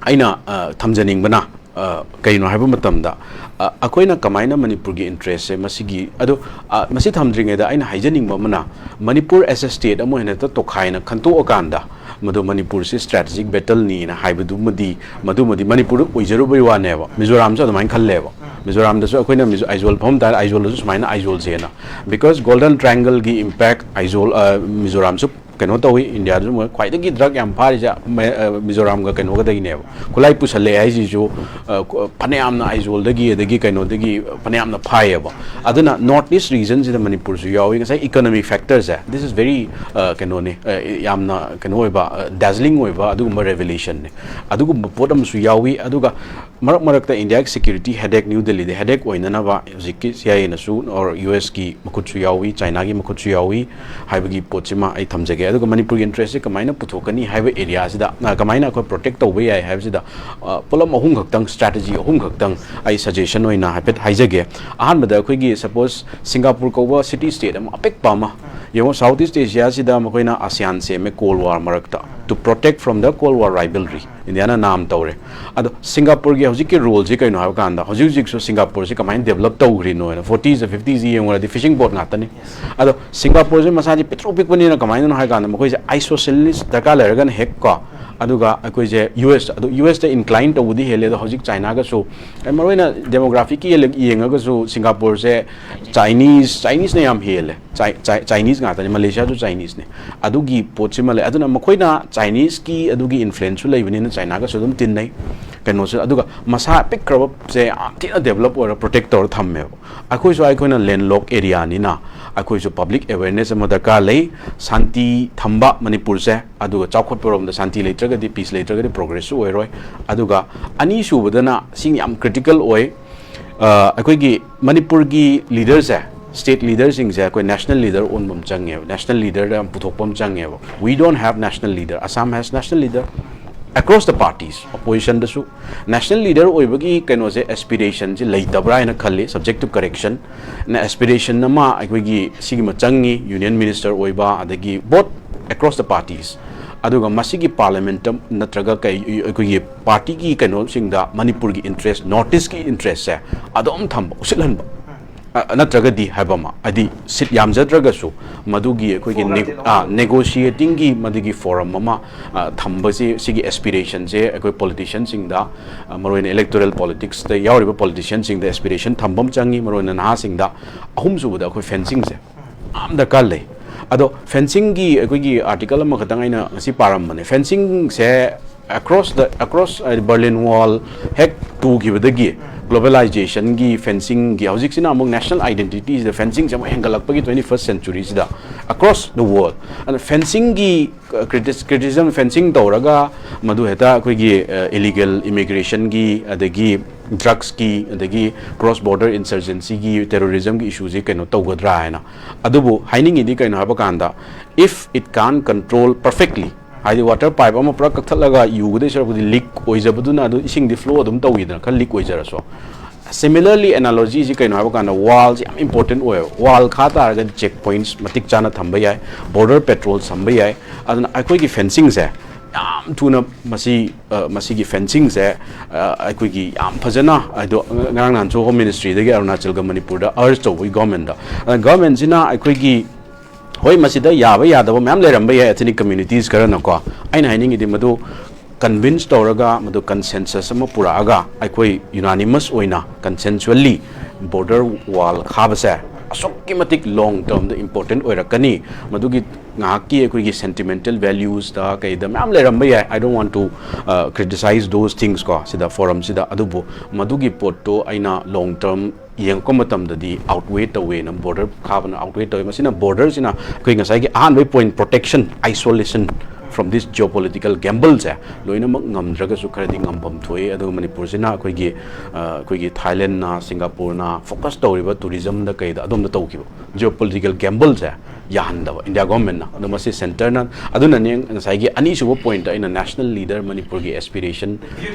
ꯑꯩꯅ, ꯑ, ꯊꯝꯖꯅꯤꯡꯕꯅ, ꯑ, ꯀꯩꯅꯣ ꯍꯥꯏꯕ ꯃꯇꯝꯗ, ꯑ, ꯑꯩꯈꯣꯏꯅ ꯀꯃꯥꯏꯅ ꯃꯅꯤꯄꯨꯔꯒꯤ interestꯁꯦ ꯃꯁꯤꯒꯤ, ꯑꯗꯣ, ꯑ, ꯃꯁꯤ ꯊꯝꯗ꯭ꯔꯤꯉꯩꯗ ꯑꯩꯅ ꯍꯥꯏꯖꯅꯤꯡꯕ ꯑꯃꯅ, ꯃꯅꯤꯄꯨꯔ as a state ꯑꯃ ꯑꯣꯏꯅ ꯍꯦꯛꯇ ꯇꯣꯈꯥꯏꯅ ꯈꯟꯇꯣꯛꯑꯀꯥꯟꯗ, ꯃꯗꯨ ꯃꯅꯤꯄꯨꯔꯁꯤ strategic battleꯅꯤꯅ ꯍꯥꯏꯕꯗꯨꯃꯗꯤ, ꯃꯗꯨꯃꯗꯤ ꯃꯅꯤꯄꯨꯔꯗ ꯑꯣꯏꯖꯔꯨꯕꯩ ꯋꯥꯅꯦꯕ꯫ ꯃꯤꯖꯣꯔꯥꯝꯁꯨ ꯑꯗꯨꯃꯥꯏꯅ ꯈꯜꯂꯦꯕ꯫ ꯃꯤꯖꯣꯔꯥꯝꯗꯁꯨ ꯑꯩꯈꯣꯏꯅ ꯃꯤꯖꯣ-, ꯑꯥꯏꯖꯣꯜ ꯐꯝ ꯇꯥꯔꯦ, ꯑꯥꯏꯖꯣꯜꯗꯁꯨ ꯁꯨꯃꯥꯏꯅ ꯑꯥꯏꯖꯣꯜꯁꯦꯅ꯫ Because Golden Triangleꯒꯤ impact ꯑꯥꯏꯖꯣꯜ, ꯑ, ꯃꯤꯖꯣꯔꯥꯝꯁꯨ ꯀꯩꯅꯣ ꯇꯧꯏ, ꯏꯟꯗꯤꯌꯥꯗꯁꯨ ꯃꯣꯏ ꯈ꯭ꯋꯥꯏꯗꯒꯤ drug ꯌꯥꯝ ꯐꯥꯔꯤꯁꯦ ꯃ-, ꯑ, ꯃꯤꯖꯣꯔꯥꯝꯒ ꯀꯩꯅꯣꯒꯗꯒꯤꯅꯦꯕ꯫ ꯈꯨꯠꯂꯥꯏ ꯄꯨꯁꯜꯂꯛꯑꯦ ꯍꯥꯏꯁꯤꯁꯨ, ꯑ, ꯈꯨ-, ꯐꯅꯌꯥꯝꯅ ꯑꯥꯏꯖꯣꯜꯗꯒꯤ, ꯑꯗꯒꯤ ꯀꯩꯅꯣꯗꯒꯤ ꯐꯅꯌꯥꯝꯅ ꯐꯥꯏꯌꯦꯕ꯫ ꯑꯗꯨꯅ North East regionꯁꯤꯗ ꯃꯅꯤꯄꯨꯔꯁꯨ ꯌꯥꯎꯏ꯫ ꯉꯁꯥꯏ economic factorꯁꯦ, this is very, ꯑ, ꯀꯩꯅꯣꯅꯤ, ꯑ, ꯌꯥꯝꯅ ꯀꯩꯅꯣ ꯑꯣꯏꯕ, ꯑ, dazzling ꯑꯣꯏꯕ ꯑꯗꯨꯒꯨꯝꯕ revelationꯅꯤ꯫ ꯑꯗꯨꯒꯨꯝꯕ ꯄꯣꯠ ꯑꯃꯁꯨ ꯌꯥꯎꯏ꯫ ꯑꯗꯨꯒ ꯃꯔꯛ ꯃꯔꯛꯇ ꯏꯟꯗꯤꯌꯥꯒꯤ ꯁꯦꯀ꯭ꯌꯨꯔꯤꯇꯤ ꯍꯦꯗꯦꯛ, ꯅ꯭ꯌꯨ ꯗꯦꯜꯂꯤꯗ ꯍꯦꯗꯦꯛ ꯑꯣꯏꯅꯅꯕ ꯍꯧꯖꯤꯛꯀꯤ ꯁꯤ ꯑꯥꯏ ꯑꯦꯅꯁꯨ, or ꯌꯨ ꯑꯦꯁꯀꯤ ꯃꯈꯨꯠꯁꯨ ꯌꯥꯎꯏ, ꯆꯥꯏꯅꯥꯒꯤ ꯃꯈꯨꯠꯁꯨ ꯌꯥꯎꯏ ꯍꯥꯏꯕꯒꯤ ꯄꯣꯠꯁꯤꯃ ꯑꯩ ꯊꯝꯖꯒꯦ꯫ ꯑꯗꯨꯒ ꯃꯅꯤꯄꯨꯔꯒꯤ ꯏꯟꯇꯔꯦꯁꯁꯦ ꯀꯃꯥꯏꯅ ꯄꯨꯊꯣꯛꯀꯅꯤ ꯍꯥꯏꯕ ꯑꯦꯔꯤꯌꯥꯁꯤꯗ, ꯑ, ꯀꯃꯥꯏꯅ ꯑꯩꯈꯣꯏ ꯄ꯭ꯔꯣꯇꯦꯛ ꯇꯧꯕ ꯌꯥꯏ ꯍꯥꯏꯕꯁꯤꯗ, ꯑ, ꯄꯣꯠꯂꯝ ꯑꯍꯨꯝ ꯈꯛꯇꯪ, ꯁ꯭ꯇ꯭ꯔꯦꯇꯦꯖꯤ ꯑꯍꯨꯝ ꯈꯛꯇꯪ ꯑꯩ ꯁꯖꯦꯁꯟ ꯑꯣꯏꯅ ꯍꯥꯏꯐꯦꯠ ꯍꯥꯏꯖꯒꯦ꯫ ꯑꯍꯥꯟꯕꯗ ꯑꯩꯈꯣꯏꯒꯤ, ꯁꯄꯣꯁ, ꯁꯤꯡꯒꯥꯄꯨꯔ ꯀꯧꯕ ꯁꯤꯇꯤ ꯁ꯭ꯇꯦꯠ ꯑꯃ ꯑꯄꯤꯛꯄ ꯑꯃ, ꯌꯦꯡꯉꯣ, ꯁꯥꯎꯠ ꯏꯁ ꯑꯦꯁꯤꯌꯥꯁꯤꯗ ꯃꯈꯣꯏꯅ ꯑꯁꯤꯌꯥꯟ ꯁꯦꯝꯃꯦ, ꯀꯣꯜ ꯋꯥꯔ ꯃꯔꯛꯇ, to protect from the Cold War rivalry, ꯏꯟꯗꯤꯌꯥꯅ ꯅꯥꯝ ꯇꯧꯔꯦ꯫ ꯑꯗꯣ ꯁꯤꯡꯒꯥꯄꯨꯔꯒꯤ ꯍꯧꯖꯤꯛꯀꯤ ꯔꯣꯜꯁꯤ ꯀꯩꯅꯣ ꯍꯥꯏꯕ ꯀꯥꯟꯗ, ꯍꯧꯖꯤꯛ ꯍꯧꯖꯤꯛꯁꯨ ꯁꯤꯡꯒꯥꯄꯨꯔꯁꯤ ꯀꯃꯥꯏꯅ ꯗꯦꯕꯂꯞ ꯇꯧꯈ꯭ꯔꯤꯅꯣ ꯍꯥꯏꯅ, ꯐꯣꯔꯇꯤꯁ ꯐꯤꯐꯇꯤꯁꯤ ꯌꯦꯡꯉꯨꯔꯗꯤ ꯐꯤꯁꯤꯡ ꯕꯣꯠ ꯉꯥꯛꯇꯅꯤ꯫ ꯑꯗꯣ ꯁꯤꯡꯒꯥꯄꯨꯔꯁꯦ ꯃꯁꯥꯁꯤ ꯄꯤꯛꯇ꯭ꯔꯨ ꯄꯤꯛꯄꯅꯤꯅ ꯀꯃꯥꯏꯅꯅꯣ ꯍꯥꯏ ꯀꯥꯟꯗ, ꯃꯈꯣꯏꯁꯦ ꯑꯥꯏꯁꯣꯁꯦꯂꯤꯁ ꯗꯔꯀꯥꯔ ꯂꯩꯔꯒꯅ ꯍꯦꯛ ꯀꯣ, ꯑꯗꯨꯒ ꯑꯩꯈꯣꯏꯁꯦ ꯌꯨ ꯑꯦꯁ, ꯑꯗꯨ ꯌꯨ ꯑꯦꯁꯇ ꯏꯟꯀ꯭ꯂꯥꯏꯟ ꯇꯧꯕꯗꯤ ꯍꯦꯜꯂꯦ꯫ ꯑꯗꯣ ꯍꯧꯖꯤꯛ ꯆꯥꯏꯅꯥꯒꯁꯨ, ꯑꯩ ꯃꯔꯨꯑꯣꯏꯅ ꯗꯦꯃꯣꯒ꯭ꯔꯥꯐꯤꯛꯀꯤ ꯌꯦꯡꯉꯒꯁꯨ ꯁꯤꯡꯒꯥꯄꯨꯔꯁꯦ ꯆꯥꯏꯅꯤꯁ, ꯆꯥꯏꯅꯤꯁꯅ ꯌꯥꯝ ꯍꯦꯜꯂꯦ꯫ ꯆꯥꯏ-, ꯆꯥꯏ-, ꯆꯥꯏꯅꯤꯁ ꯉꯥꯛꯇꯅꯤ, ꯃꯂꯦꯁꯤꯌꯥꯁꯨ ꯆꯥꯏꯅꯤꯁꯅꯤ꯫ ꯑꯗꯨꯒꯤ ꯄꯣꯠꯁꯤꯃ ꯂꯩ꯫ ꯑꯗꯨꯅ ꯃꯈꯣꯏꯅ ꯆꯥꯏꯅꯤꯁꯀꯤ ꯑꯗꯨꯒꯤ ꯏꯟꯐ꯭ꯂꯨꯌꯦꯟꯁꯁꯨ ꯂꯩꯕꯅꯤꯅ ꯆꯥꯏꯅꯥꯒꯁꯨ ꯑꯗꯨꯝ ꯇꯤꯟꯅꯩ꯫ ꯀꯩꯅꯣꯁꯨ, ꯑꯗꯨꯒ ꯃꯁꯥ ꯄꯤꯛꯈ꯭ꯔꯕꯁꯦ ꯌꯥꯝ ꯊꯤꯅ ꯗꯦꯕꯂꯞ ꯑꯣꯏꯔ ꯄ꯭ꯔꯣꯇꯦꯛ ꯇꯧꯔ ꯊꯝꯃꯦꯕ꯫ ꯑꯩꯈꯣꯏꯁꯨ, ꯑꯩꯈꯣꯏꯅ ꯂꯦꯟꯂꯣꯛ ꯑꯦꯔꯤꯌꯥꯅꯤꯅ ꯑꯩꯈꯣꯏꯁꯨ ꯄꯕ꯭ꯂꯤꯛ ꯑꯦꯋꯦꯔꯅꯦꯁ ꯑꯃ ꯗꯔꯀꯥꯔ ꯂꯩ꯫ ꯁꯥꯟꯇꯤ ꯊꯝꯕ ꯃꯅꯤꯄꯨꯔꯁꯦ, ꯑꯗꯨꯒ ꯆꯥꯎꯈꯠꯄꯔꯣꯝꯗ, ꯁꯥꯟꯇꯤ ꯂꯩꯇ꯭ꯔꯒꯗꯤ, ꯄꯤꯁ ꯂꯩꯇ꯭ꯔꯒꯗꯤ ꯄ꯭ꯔꯣꯒ꯭ꯔꯦꯁꯁꯨ ꯑꯣꯏꯔꯣꯏ꯫ ꯑꯗꯨꯒ ꯑꯅꯤꯁꯨꯕꯗꯅ, ꯁꯤ ꯌꯥꯝ ꯀ꯭ꯔꯤꯇꯤꯀꯦꯜ ꯑꯣꯏ, ꯑ, ꯑꯩꯈꯣꯏꯒꯤ ꯃꯅꯤꯄꯨꯔꯒꯤ ꯂꯤꯗꯔꯁꯦ, ꯁ꯭ꯇꯦꯠ ꯂꯤꯗꯔꯁꯤꯡꯁꯦ ꯑꯩꯈꯣꯏ ꯅꯦꯁꯅꯦꯜ ꯂꯤꯗꯔ ꯑꯣꯟꯕ ꯑꯃ ꯆꯪꯉꯦꯕ, ꯅꯦꯁꯅꯦꯜ ꯂꯤꯗꯔꯗ ꯌꯥꯝ ꯄꯨꯊꯣꯛꯄ ꯑꯃ ꯆꯪꯉꯦꯕ꯫ We don't have national leader. Assam has national leader across the parties, ꯑꯣꯄꯣꯖꯤꯁꯟꯗꯁꯨ꯫ ꯅꯦꯁꯅꯦꯜ ꯂꯤꯗꯔ ꯑꯣꯏꯕꯒꯤ ꯀꯩꯅꯣꯁꯦ, ꯑꯦꯁꯄꯤꯔꯦꯁꯟꯁꯦ ꯂꯩꯇꯕ꯭ꯔꯥ ꯍꯥꯏꯅ ꯈꯜꯂꯤ, subject to correction꯫ ꯑꯦꯁꯄꯤꯔꯦꯁꯟ ꯑꯃ ꯑꯩꯈꯣꯏꯒꯤ ꯁꯤꯒꯤ ꯑꯃ ꯆꯪꯉꯤ, ꯌꯨꯅꯤꯌꯟ ꯃꯤꯅꯤꯁꯇꯔ ꯑꯣꯏꯕ, ꯑꯗꯒꯤ both across the parties꯫ ꯑꯗꯨꯒ ꯃꯁꯤꯒꯤ ꯄꯥꯔꯂꯤꯌꯥꯃꯦꯟꯠꯇ ꯅꯠꯇ꯭ꯔꯒ ꯀꯩ, ꯑꯩꯈꯣꯏꯒꯤ ꯄꯥꯔꯇꯤꯒꯤ ꯀꯩꯅꯣꯁꯤꯡꯗ ꯃꯅꯤꯄꯨꯔꯒꯤ ꯏꯟꯇꯔꯦꯁ, ꯅꯣꯔꯠ ꯏꯁ꯭ꯠꯀꯤ ꯏꯟꯇꯔꯦꯁꯁꯦ ꯑꯗꯨꯝ ꯊꯝꯕ, ꯎꯁꯤꯠꯍꯟꯕ꯫ ꯑ, ꯅꯠꯇ꯭ꯔꯒꯗꯤ ꯍꯥꯏꯕ ꯑꯃ, ꯍꯥꯏꯗꯤ ꯁꯤꯠ ꯌꯥꯝꯖꯗ꯭ꯔꯒꯁꯨ ꯃꯗꯨꯒꯤ ꯑꯩꯈꯣꯏꯒꯤ ꯅꯦ-, ꯑ, ꯅꯦꯒꯣꯁꯤꯌꯦꯇꯤꯡꯒꯤ ꯃꯗꯨꯒꯤ ꯐꯣꯔꯝ ꯑꯃ, ꯑ, ꯊꯝꯕꯁꯤ, ꯁꯤꯒꯤ ꯑꯦꯁꯄꯤꯔꯦꯁꯟꯁꯦ ꯑꯩꯈꯣꯏ ꯄꯣꯂꯤꯇꯤꯁꯤꯌꯟꯁꯤꯡꯗ, ꯑ, ꯃꯔꯨꯑꯣꯏꯅ ꯏꯂꯦꯛꯇꯣꯔꯦꯜ ꯄꯣꯂꯤꯇꯤꯛꯁꯇ ꯌꯥꯎꯔꯤꯕ ꯄꯣꯂꯤꯇꯤꯁꯤꯌꯟꯁꯤꯡꯗ ꯑꯦꯁꯄꯤꯔꯦꯁꯟ ꯊꯝꯕ ꯑꯃ ꯆꯪꯉꯤ, ꯃꯔꯨꯑꯣꯏꯅ ꯅꯍꯥꯁꯤꯡꯗ꯫ ꯑꯍꯨꯝꯁꯨꯕꯗ ꯑꯩꯈꯣꯏ ꯐꯦꯟꯁꯤꯡꯁꯦ ꯌꯥꯝ ꯗꯔꯀꯥꯔ ꯂꯩ꯫ ꯑꯗꯣ ꯐꯦꯟꯁꯤꯡꯒꯤ ꯑꯩꯈꯣꯏꯒꯤ ꯑꯥꯔꯇꯤꯀꯜ ꯑꯃꯈꯛꯇꯪ ꯑꯩꯅ ꯉꯁꯤ ꯄꯥꯔꯝꯕꯅꯦ꯫ ꯐꯦꯟꯁꯤꯡꯁꯦ across the, across, ꯍꯥꯏꯗꯤ, ꯕꯔꯂꯤꯟ ꯋꯥꯜ ꯍꯦꯛ ꯇꯨꯈꯤꯕꯗꯒꯤ ꯒ꯭ꯂꯣꯕꯦꯂꯥꯏꯖꯦꯁꯟꯒꯤ ꯐꯦꯟꯁꯤꯡꯒꯤ, ꯍꯧꯖꯤꯛꯁꯤꯅ ꯑꯃꯨꯛ ꯅꯦꯁꯅꯦꯜ ꯑꯥꯏꯗꯦꯟꯇꯤꯇꯤꯁꯤꯗ ꯐꯦꯟꯁꯤꯡꯁꯦ ꯑꯃꯨꯛ ꯍꯦꯟꯒꯠꯂꯛꯄꯒꯤ ꯇ꯭ꯋꯦꯟꯇꯤ ꯐꯥꯔꯁꯠ ꯁꯦꯟꯆꯨꯔꯤꯁꯤꯗ across the world. ꯑꯗꯨꯅ fencingꯒꯤ criticism, fencing ꯇꯧꯔꯒ ꯃꯗꯨ ꯍꯦꯛꯇ ꯑꯩꯈꯣꯏꯒꯤ illegal immigrationꯒꯤ, ꯑꯗꯒꯤ drugsꯀꯤ, ꯑꯗꯒꯤ cross border insurgencyꯒꯤ, terrorismꯒꯤ issueꯁꯤ ꯀꯩꯅꯣ ꯇꯧꯒꯗ꯭ꯔꯥ ꯍꯥꯏꯅ꯫ ꯑꯗꯨꯕꯨ ꯍꯥꯏꯅꯤꯡꯉꯤꯗꯤ ꯀꯩꯅꯣ ꯍꯥꯏꯕ ꯀꯥꯟꯗ, if it can't control perfectly, ꯍꯥꯏꯗꯤ water pipe ꯑꯃ ꯄꯨꯔꯥ ꯀꯛꯊꯠꯂꯒ ꯌꯨꯒꯗꯣꯏ ꯁꯔꯨꯛꯄꯨꯗꯤ leak ꯑꯣꯏꯖꯕꯗꯨꯅ ꯑꯗꯨ ꯏꯁꯤꯡꯗꯤ flow ꯑꯗꯨꯝ ꯇꯧꯋꯤꯗꯅ, ꯈꯔ leak ꯑꯣꯏꯖꯔꯁꯨ꯫ Similarly, analogyꯁꯤ ꯀꯩꯅꯣ ꯍꯥꯏꯕ ꯀꯥꯟꯗ, wallꯁꯤ ꯌꯥꯝ important ꯑꯣꯏꯌꯦꯕ꯫ Wall ꯈꯥ ꯇꯥꯔꯒꯗꯤ check points ꯃꯇꯤꯛ ꯆꯥꯅ ꯊꯝꯕ ꯌꯥꯏ, border patrol ꯊꯝꯕ ꯌꯥꯏ꯫ ꯑꯗꯨꯅ ꯑꯩꯈꯣꯏꯒꯤ fencingꯁꯦ ꯌꯥꯝ ꯊꯨꯅ ꯃꯁꯤ, ꯃꯁꯤꯒꯤ fencingꯁꯦ ꯑꯩꯈꯣꯏꯒꯤ ꯌꯥꯝ ꯐꯖꯅ, ꯑꯗꯣ ꯉꯔꯥꯡ ꯅꯍꯥꯟꯁꯨ Home Ministryꯗꯒꯤ ꯑꯔꯨꯅꯥꯆꯜꯒ ꯃꯅꯤꯄꯨꯔꯗ urge ꯇꯧꯕꯒꯤ governmentꯗ, governmentꯁꯤꯅ ꯑꯩꯈꯣꯏꯒꯤ, ꯍꯣꯏ, ꯃꯁꯤꯗ ꯌꯥꯕ ꯌꯥꯗꯕ ꯃꯌꯥꯝ ꯂꯩꯔꯝꯕ ꯌꯥꯏ, ethnic communities ꯈꯔꯅꯀꯣ꯫ ꯑꯩꯅ ꯍꯥꯏꯅꯤꯡꯉꯤꯗꯤ ꯃꯗꯨ convince ꯇꯧꯔꯒ, ꯃꯗꯨ consensus ꯑꯃ ꯄꯨꯔꯛꯑꯒ, ꯑꯩꯈꯣꯏ unanimous ꯑꯣꯏꯅ consensually border wall ꯈꯥꯕꯁꯦ ꯑꯁꯨꯛꯀꯤ ꯃꯇꯤꯛ long termꯗ important ꯑꯣꯏꯔꯛꯀꯅꯤ꯫ ꯃꯗꯨꯒꯤ ꯉꯥꯏꯍꯥꯛꯀꯤ ꯑꯩꯈꯣꯏꯒꯤ sentimental valuesꯇ ꯀꯩꯗ ꯃꯌꯥꯝ ꯂꯩꯔꯝꯕ ꯌꯥꯏ, I don't want to criticize those things ꯀꯣ ꯁꯤꯗ forumꯁꯤꯗ꯫ ꯑꯗꯨꯕꯨ ꯃꯗꯨꯒꯤ ꯄꯣꯠꯇꯣ ꯑꯩꯅ long term ꯌꯦꯡꯉꯛꯄ ꯃꯇꯝꯗꯗꯤ outweigh ꯇꯧꯋꯦꯅ, border ꯈꯥꯕꯅ outweigh ꯇꯧꯋꯦ꯫ ꯃꯁꯤꯅ borderꯁꯤꯅ ꯑꯩꯈꯣꯏ ꯉꯁꯥꯏꯒꯤ ꯑꯍꯥꯟꯕꯒꯤ point, protection, isolation from this geopolitical gambleꯁꯦ ꯂꯣꯏꯅꯃꯛ ꯉꯝꯗ꯭ꯔꯒꯁꯨ ꯈꯔꯗꯤ ꯉꯝꯐꯝ ꯊꯣꯛꯏ꯫ ꯑꯗꯨꯒ ꯃꯅꯤꯄꯨꯔꯁꯤꯅ ꯑꯩꯈꯣꯏꯒꯤ, ꯑꯩꯈꯣꯏꯒꯤ Thailandꯅ, Singaporeꯅ focus ꯇꯧꯔꯤꯕ tourismꯗ ꯀꯩꯗ ꯑꯗꯣꯝꯗ ꯇꯧꯈꯤꯕ geopolitical gambleꯁꯦ ꯌꯥꯍꯟꯗꯕ India governmentꯅ꯫ ꯑꯗꯣ ꯃꯁꯤ centreꯅ, ꯑꯗꯨꯅꯅꯦ ꯉꯁꯥꯏꯒꯤ ꯑꯅꯤꯁꯨꯕ pointꯇ ꯑꯩꯅ national leader, ꯃꯅꯤꯄꯨꯔꯒꯤ aspiration,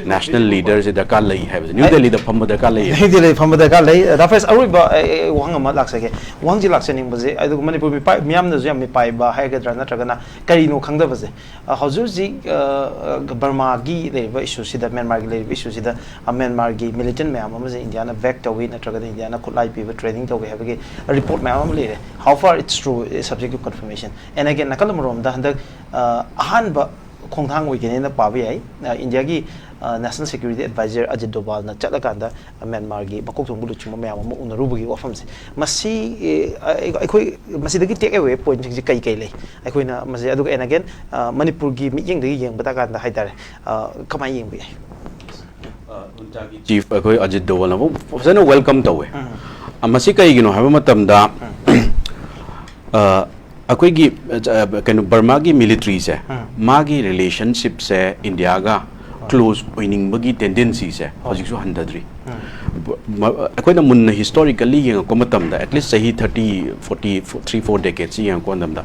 national leaderꯁꯦ ꯗꯔꯀꯥꯔ ꯂꯩ ꯍꯥꯏꯕꯁꯦ꯫ New Delhiꯗ ꯐꯝꯕ ꯗꯔꯀꯥꯔ ꯂꯩ꯫ New Delhiꯗ ꯐꯝꯕ ꯗꯔꯀꯥꯔ ꯂꯩ꯫ ꯗꯥ ꯐꯥꯏꯖ, ꯑꯔꯣꯏꯕ ꯑꯩ, ꯑꯩ ꯋꯥꯍꯪ ꯑꯃ ꯂꯥꯛꯆꯒꯦ꯫ ꯋꯥꯍꯪꯁꯤ ꯂꯥꯛꯆꯅꯤꯡꯕꯁꯦ, ꯑꯗꯨꯒ ꯃꯅꯤꯄꯨꯔ ꯃꯤꯄꯥꯏ-, ꯃꯤꯌꯥꯝꯅꯁꯨ ꯌꯥꯝ ꯃꯤꯄꯥꯏꯕ ꯍꯥꯏꯒꯗ꯭ꯔꯥ, ꯅꯠꯇ꯭ꯔꯒꯅ ꯀꯔꯤꯅꯣ ꯈꯪꯗꯕꯁꯦ, ꯑ, ꯍꯧꯖꯤꯛ ꯍꯧꯖꯤꯛ, ꯑ, ꯑ, ꯕꯔꯃꯥꯒꯤ ꯂꯩꯔꯤꯕ issueꯁꯤꯗ, ꯃ꯭ꯌꯥꯟꯃꯥꯔꯒꯤ ꯂꯩꯔꯤꯕ issueꯁꯤꯗ, ꯑ, ꯃ꯭ꯌꯥꯟꯃꯥꯔꯒꯤ militant ꯃꯌꯥꯝ ꯑꯃꯁꯦ Indiaꯅ back ꯇꯧꯏ, ꯅꯠꯇ꯭ꯔꯒꯅ Indiaꯅ ꯈꯨꯠꯂꯥꯏ ꯄꯤꯕ, training ꯇꯧꯏ ꯍꯥꯏꯕꯒꯤ report ꯃꯌꯥꯝ ꯑꯃ ꯂꯩꯔꯦ꯫ How far it's true is subject to confirmation. And again, ꯅꯥꯀꯜ ꯑꯃꯔꯣꯝꯗ ꯍꯟꯗꯛ, ꯑ, ꯑꯍꯥꯟꯕ ꯈꯣꯡꯊꯥꯡ ꯑꯣꯏꯒꯅꯦꯅ ꯄꯥꯕ ꯌꯥꯏ꯫ ꯑ, Indiaꯒꯤ, ꯑ, National Security Advisor Ajit Dovalꯅ ꯆꯠꯂꯀꯥꯟꯗ, ꯑ, ꯃ꯭ꯌꯥꯟꯃꯥꯔꯒꯤ ꯃꯀꯣꯛ ꯊꯣꯡꯕ ꯂꯨꯆꯤꯡꯕ ꯃꯌꯥꯝ ꯑꯃ ꯎꯅꯔꯨꯕꯒꯤ ꯋꯥꯐꯝꯁꯦ꯫ ꯃꯁꯤ, ꯑ, ꯑꯩ-, ꯑꯩꯈꯣꯏ ꯃꯁꯤꯗꯒꯤ take away pointꯁꯤꯡꯁꯦ ꯀꯩ ꯀꯩ ꯂꯩ? ꯑꯩꯈꯣꯏꯅ ꯃꯁꯤ, ꯑꯗꯨꯒ and again, ꯑ, ꯃꯅꯤꯄꯨꯔꯒꯤ ꯃꯤꯠꯌꯦꯡꯗꯒꯤ ꯌꯦꯡꯕ ꯇꯥꯔꯀꯥꯟꯗ ꯍꯥꯏꯇꯥꯔꯦ, ꯑ, ꯀꯃꯥꯏꯅ ꯌꯦꯡꯕ ꯌꯥꯏ? ꯑ, UNTAꯒꯤ chief ꯑꯩꯈꯣꯏ ꯑꯖꯤꯠ ꯗꯣꯋꯜꯅ ꯑꯃꯨꯛ ꯐꯖꯅ welcome ꯇꯧꯋꯦ꯫ ꯎꯝ꯫ ꯑ, ꯃꯁꯤ ꯀꯩꯒꯤꯅꯣ ꯍꯥꯏꯕ ꯃꯇꯝꯗ, ꯎꯝ꯫ ꯑ, ꯑꯩꯈꯣꯏꯒꯤ ꯑ, ꯀꯩꯅꯣ ꯕꯔꯃꯥꯒꯤ ꯃꯤꯂꯤꯇ꯭ꯔꯤꯁꯦ, ꯎꯝ꯫ ꯃꯥꯒꯤ ꯔꯤꯂꯦꯁꯟꯁꯤꯞꯁꯦ ꯏꯟꯗꯤꯌꯥꯒ ꯍꯣꯏ꯫ ꯀ꯭ꯂꯣꯖ ꯑꯣꯏꯅꯤꯡꯕꯒꯤ ꯇꯦꯟꯗꯦꯟꯁꯤꯁꯦ ꯍꯣꯏ꯫ ꯍꯧꯖꯤꯛꯁꯨ ꯍꯟꯊꯗ꯭ꯔꯤ꯫ ꯎꯝ꯫ ꯕ- ꯃ- ꯑꯩꯈꯣꯏꯅ ꯃꯨꯟꯅ ꯍꯤꯁꯇꯣꯔꯤꯀꯦꯜꯂꯤ ꯌꯦꯡꯉꯛꯄ ꯃꯇꯝꯗ, ꯑꯦꯠꯂꯤꯁ ꯆꯍꯤ ꯊꯥꯔꯇꯤ, ꯐꯣꯔꯇꯤ, ꯊ꯭ꯔꯤ ꯐꯣꯔ ꯗꯦꯀꯦꯠꯁꯤ ꯌꯦꯡꯉꯛꯄ ꯃꯇꯝꯗ,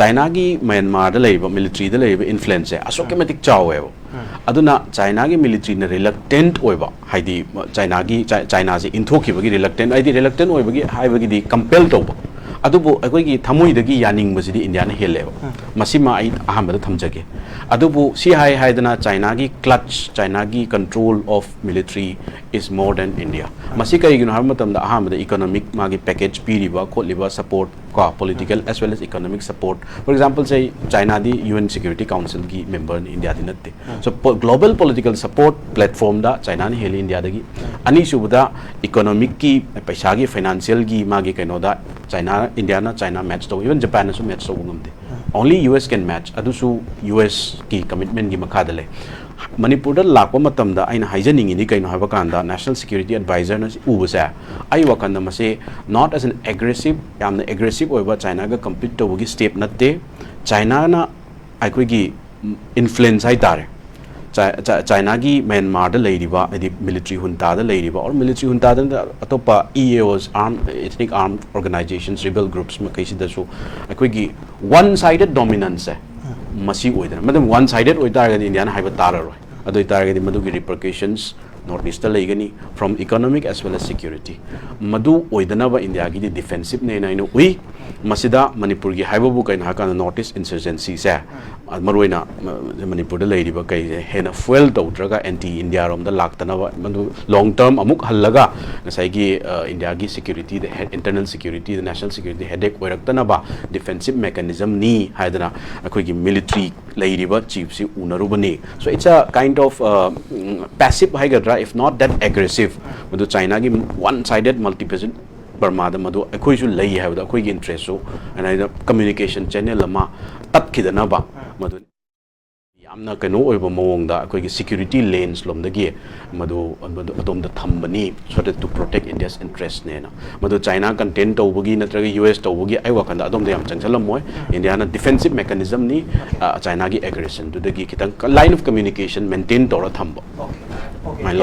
ꯆꯥꯏꯅꯥꯒꯤ ꯃ꯭ꯌꯥꯟꯃꯥꯔꯗ ꯂꯩꯔꯤꯕ ꯃꯤꯂꯤꯇ꯭ꯔꯤꯗ ꯂꯩꯔꯤꯕ ꯏꯟꯐ꯭ꯂꯨꯌꯦꯟꯁꯁꯦ ꯑꯁꯨꯛꯀꯤ ꯎꯝ꯫ ꯃꯇꯤꯛ ꯆꯥꯎꯋꯦꯕ꯫ ꯎꯝ꯫ ꯑꯗꯨꯅ ꯆꯥꯏꯅꯥꯒꯤ ꯃꯤꯂꯤꯇ꯭ꯔꯤꯅ ꯔꯤꯂꯛꯇꯦꯟꯠ ꯑꯣꯏꯕ, ꯍꯥꯏꯗꯤ ꯆꯥꯏꯅꯥꯒꯤ, ꯆꯥꯏ- ꯆꯥꯏꯅꯥꯁꯦ ꯏꯟꯊꯣꯛꯈꯤꯕꯒꯤ ꯔꯤꯂꯛꯇꯦꯟꯠ, ꯍꯥꯏꯗꯤ ꯔꯤꯂꯛꯇꯦꯟꯠ ꯑꯣꯏꯕꯒꯤ ꯍꯥꯏꯕꯒꯤꯗꯤ ꯀꯝꯄꯦꯜ ꯇꯧꯕ, ꯑꯗꯨꯕꯨ ꯑꯩꯈꯣꯏꯒꯤ ꯊꯃꯣꯏꯗꯒꯤ ꯌꯥꯅꯤꯡꯕꯁꯤꯗꯤ ꯏꯟꯗꯤꯌꯥꯅ ꯍꯦꯜꯂꯦꯕ꯫ ꯎꯝ꯫ ꯃꯁꯤꯃ ꯑꯩ ꯑꯍꯥꯟꯕꯗ ꯊꯝꯖꯒꯦ꯫ ꯑꯗꯨꯕꯨ ꯁꯤ ꯍꯥꯏ ꯍꯥꯏꯗꯅ ꯆꯥꯏꯅꯥꯒꯤ clutch, China control of military is more than India꯫ ꯎꯝ꯫ ꯃꯁꯤ ꯀꯔꯤꯒꯤꯅꯣ ꯍꯥꯏꯕ ꯃꯇꯝꯗ, ꯑꯍꯥꯟꯕꯗ ꯏꯀꯣꯅꯣꯃꯤꯛ, ꯃꯥꯒꯤ ꯄꯦꯀꯦꯖ ꯄꯤꯔꯤꯕ ꯈꯣꯠꯂꯤꯕ ꯁꯄꯣꯔꯠ ꯀꯣ, political um. As well as economic support꯫ For example, say, ꯆꯥꯏꯅꯥꯗꯤ ꯌꯨ ꯑꯦꯟ ꯁꯦꯀ꯭ꯌꯨꯔꯤꯇꯤ ꯀꯥꯎꯟꯁꯤꯜꯒꯤ ꯃꯦꯝꯕꯔꯅꯤ, ꯏꯟꯗꯤꯌꯥꯗꯤ ꯅꯠꯇꯦ꯫ ꯎꯝ꯫ So, ꯄꯣ- global political support platformꯗ ꯆꯥꯏꯅꯥꯅ ꯍꯦꯜꯂꯤ ꯏꯟꯗꯤꯌꯥꯗꯒꯤ꯫ ꯎꯝ꯫ ꯑꯅꯤꯁꯨꯕꯗ, ꯏꯀꯣꯅꯣꯃꯤꯛꯀꯤ, ꯄꯩꯁꯥꯒꯤ, ꯐꯥꯏꯅꯥꯟꯁꯤꯌꯦꯜꯒꯤ ꯃꯥꯒꯤ ꯀꯩꯅꯣꯗ ꯆꯥꯏꯅꯥ, ꯏꯟꯗꯤꯌꯥꯅ ꯆꯥꯏꯅꯥ ꯃꯦꯠꯆ ꯇꯧ, ꯏꯚꯟ ꯖꯄꯥꯟꯅꯁꯨ ꯃꯦꯠꯆ ꯇꯧꯕ ꯉꯝꯗꯦ꯫ ꯎꯝ꯫ Only U S can match꯫ ꯑꯗꯨꯁꯨ ꯌꯨ ꯑꯦꯁꯀꯤ ꯀꯃꯤꯠꯃꯦꯟꯒꯤ ꯃꯈꯥꯗ ꯂꯩ꯫ ꯃꯅꯤꯄꯨꯔꯗ ꯂꯥꯛꯄ ꯃꯇꯝꯗ ꯑꯩꯅ ꯍꯥꯏꯖꯅꯤꯡꯉꯤꯗꯤ ꯀꯩꯅꯣ ꯍꯥꯏꯕ ꯀꯥꯟꯗ, ꯅꯦꯁꯅꯦꯜ ꯁꯦꯀ꯭ꯌꯨꯔꯤꯇꯤ ꯑꯦꯗꯚꯥꯏꯖꯔꯅ ꯎꯕꯁꯦ, ꯑꯩ ꯋꯥꯈꯜꯗ ꯃꯁꯤ not as an aggressive, ꯌꯥꯝꯅ ꯑꯦꯒ꯭ꯔꯦꯁꯤꯞ ꯑꯣꯏꯕ ꯆꯥꯏꯅꯥꯒ ꯀꯝꯄꯤꯠ ꯇꯧꯕꯒꯤ ꯁ꯭ꯇꯦꯞ ꯅꯠꯇꯦ꯫ ꯆꯥꯏꯅꯥꯅ ꯑꯩꯈꯣꯏꯒꯤ ꯏꯟꯐ꯭ꯂꯨꯌꯦꯟꯁ ꯍꯥꯏ ꯇꯥꯔꯦ, ꯆꯥꯏ- ꯆꯥꯏ- ꯆꯥꯏꯅꯥꯒꯤ ꯃ꯭ꯌꯥꯟꯃꯥꯔꯗ ꯂꯩꯔꯤꯕ, ꯍꯥꯏꯗꯤ ꯃꯤꯂꯤꯇ꯭ꯔꯤ ꯍꯨꯟꯇꯥꯗ ꯂꯩꯔꯤꯕ, ꯑꯣꯔ ꯃꯤꯂꯤꯇ꯭ꯔꯤ ꯍꯨꯟꯇꯥꯗ ꯅꯠꯇ ꯑꯇꯣꯞꯄ ꯏ ꯑꯦ ꯑꯣꯁ, ꯑꯥꯔꯝ, ethnic armed organisations, rebel groups ꯃꯈꯩꯁꯤꯗꯁꯨ ꯑꯩꯈꯣꯏꯒꯤ ꯋꯥꯟ ꯁꯥꯏꯗꯦꯠ ꯗꯣꯃꯤꯅꯦꯟꯁꯁꯦ ꯃꯁꯤ ꯑꯣꯏꯗꯅ, ꯃꯗꯨ ꯋꯥꯟ ꯁꯥꯏꯗꯦꯠ ꯑꯣꯏꯇꯥꯔꯒꯗꯤ ꯏꯟꯗꯤꯌꯥꯅ ꯍꯥꯏꯕ ꯇꯥꯔꯔꯣꯏ꯫ ꯑꯗꯨ ꯑꯣꯏꯇꯥꯔꯒꯗꯤ ꯃꯗꯨꯒꯤ ꯔꯤꯄꯔꯀꯦꯁꯟꯁ ꯅꯣꯔꯠ ꯏꯁꯇ ꯂꯩꯒꯅꯤ, from economic as well as security꯫ ꯃꯗꯨ ꯑꯣꯏꯗꯅꯕ ꯏꯟꯗꯤꯌꯥꯒꯤꯗꯤ ꯗꯤꯐꯦꯟꯁꯤꯞꯅꯦꯅ ꯑꯩꯅ ꯎꯏ꯫ ꯃꯁꯤꯗ ꯃꯅꯤꯄꯨꯔꯒꯤ ꯍꯥꯏꯕꯕꯨ ꯀꯩꯅꯣ ꯍꯥꯏꯔꯀꯥꯟꯗ, ꯅꯣꯔꯠ ꯏꯁ ꯏꯟꯁꯔꯖꯦꯟꯁꯤꯁꯦ, ꯃꯔꯨꯑꯣꯏꯅ ꯃ- ꯃꯅꯤꯄꯨꯔꯗ ꯂꯩꯔꯤꯕ ꯀꯩꯁꯦ ꯍꯦꯟꯅ ꯐꯨꯑꯦꯜ ꯇꯧꯗ꯭ꯔꯒ ꯑꯦꯟꯇꯤ ꯏꯟꯗꯤꯌꯥꯔꯣꯝꯗ ꯂꯥꯛꯇꯅꯕ, ꯃꯗꯨ ꯂꯣꯡ ꯇꯔꯝ ꯑꯃꯨꯛ ꯍꯜꯂꯒ ꯉꯁꯥꯏꯒꯤ, ꯑ, ꯏꯟꯗꯤꯌꯥꯒꯤ ꯁꯦꯀ꯭ꯌꯨꯔꯤꯇꯤꯗ ꯍꯦ- ꯏꯟꯇꯔꯅꯦꯜ ꯁꯦꯀ꯭ꯌꯨꯔꯤꯇꯤꯗ, ꯅꯦꯁꯅꯦꯜ ꯁꯦꯀ꯭ꯌꯨꯔꯤꯇꯤ ꯍꯦꯗꯦꯛ ꯑꯣꯏꯔꯛꯇꯅꯕ ꯗꯤꯐꯦꯟꯁꯤꯞ ꯃꯦꯀꯥꯅꯤꯖꯝꯅꯤ ꯍꯥꯏꯗꯅ ꯑꯩꯈꯣꯏꯒꯤ ꯃꯤꯂꯤꯇ꯭ꯔꯤ ꯂꯩꯔꯤꯕ ꯆꯤꯐꯁꯤ ꯎꯅꯔꯨꯕꯅꯤ꯫ So it's a kind of, uh, passive ꯍꯥꯏꯒꯗ꯭ꯔꯥ, if not that aggressive, ꯃꯗꯨ ꯆꯥꯏꯅꯥꯒꯤ ꯋꯥꯟ ꯁꯥꯏꯗꯦꯠ ꯃꯜꯇꯤꯄꯦꯁꯟ ꯕꯔꯃꯥꯗ ꯃꯗꯨ ꯑꯩꯈꯣꯏꯁꯨ ꯂꯩ ꯍꯥꯏꯕꯗꯣ, ꯑꯩꯈꯣꯏꯒꯤ ꯏꯟꯇꯔꯦꯁꯁꯨ, ꯑꯗꯨꯅ ꯀꯝꯃ꯭ꯌꯨꯅꯤꯀꯦꯁꯟ ꯆꯦꯅꯦꯜ ꯑꯃ ꯇꯠꯈꯤꯗꯅꯕ, ꯃꯗꯨ ꯌꯥꯝꯅ ꯀꯩꯅꯣ ꯑꯣꯏꯕ ꯃꯑꯣꯡꯗ ꯑꯩꯈꯣꯏꯒꯤ security lens ꯂꯣꯝꯗꯒꯤ ꯃꯗꯨ ꯃꯗꯨ ꯑꯗꯣꯝꯗ ꯊꯝꯕꯅꯤ, so that to protect India's interest ꯅꯦꯅ꯫ ꯃꯗꯨ China content ꯇꯧꯕꯒꯤ ꯅꯠꯇ꯭ꯔꯒ U S ꯇꯧꯕꯒꯤ ꯑꯩ ꯋꯥꯈꯜꯗ ꯑꯗꯣꯝꯗ ꯌꯥꯝ ꯆꯪꯁꯤꯜꯂꯝꯃꯣꯏ꯫ India ꯅ defensive mechanism ꯅꯤ꯫ ꯑ, China ꯒꯤ aggression ꯗꯨꯗꯒꯤ ꯈꯤꯇꯪ line of communication maintain ꯇꯧꯔ ꯊꯝꯕ꯫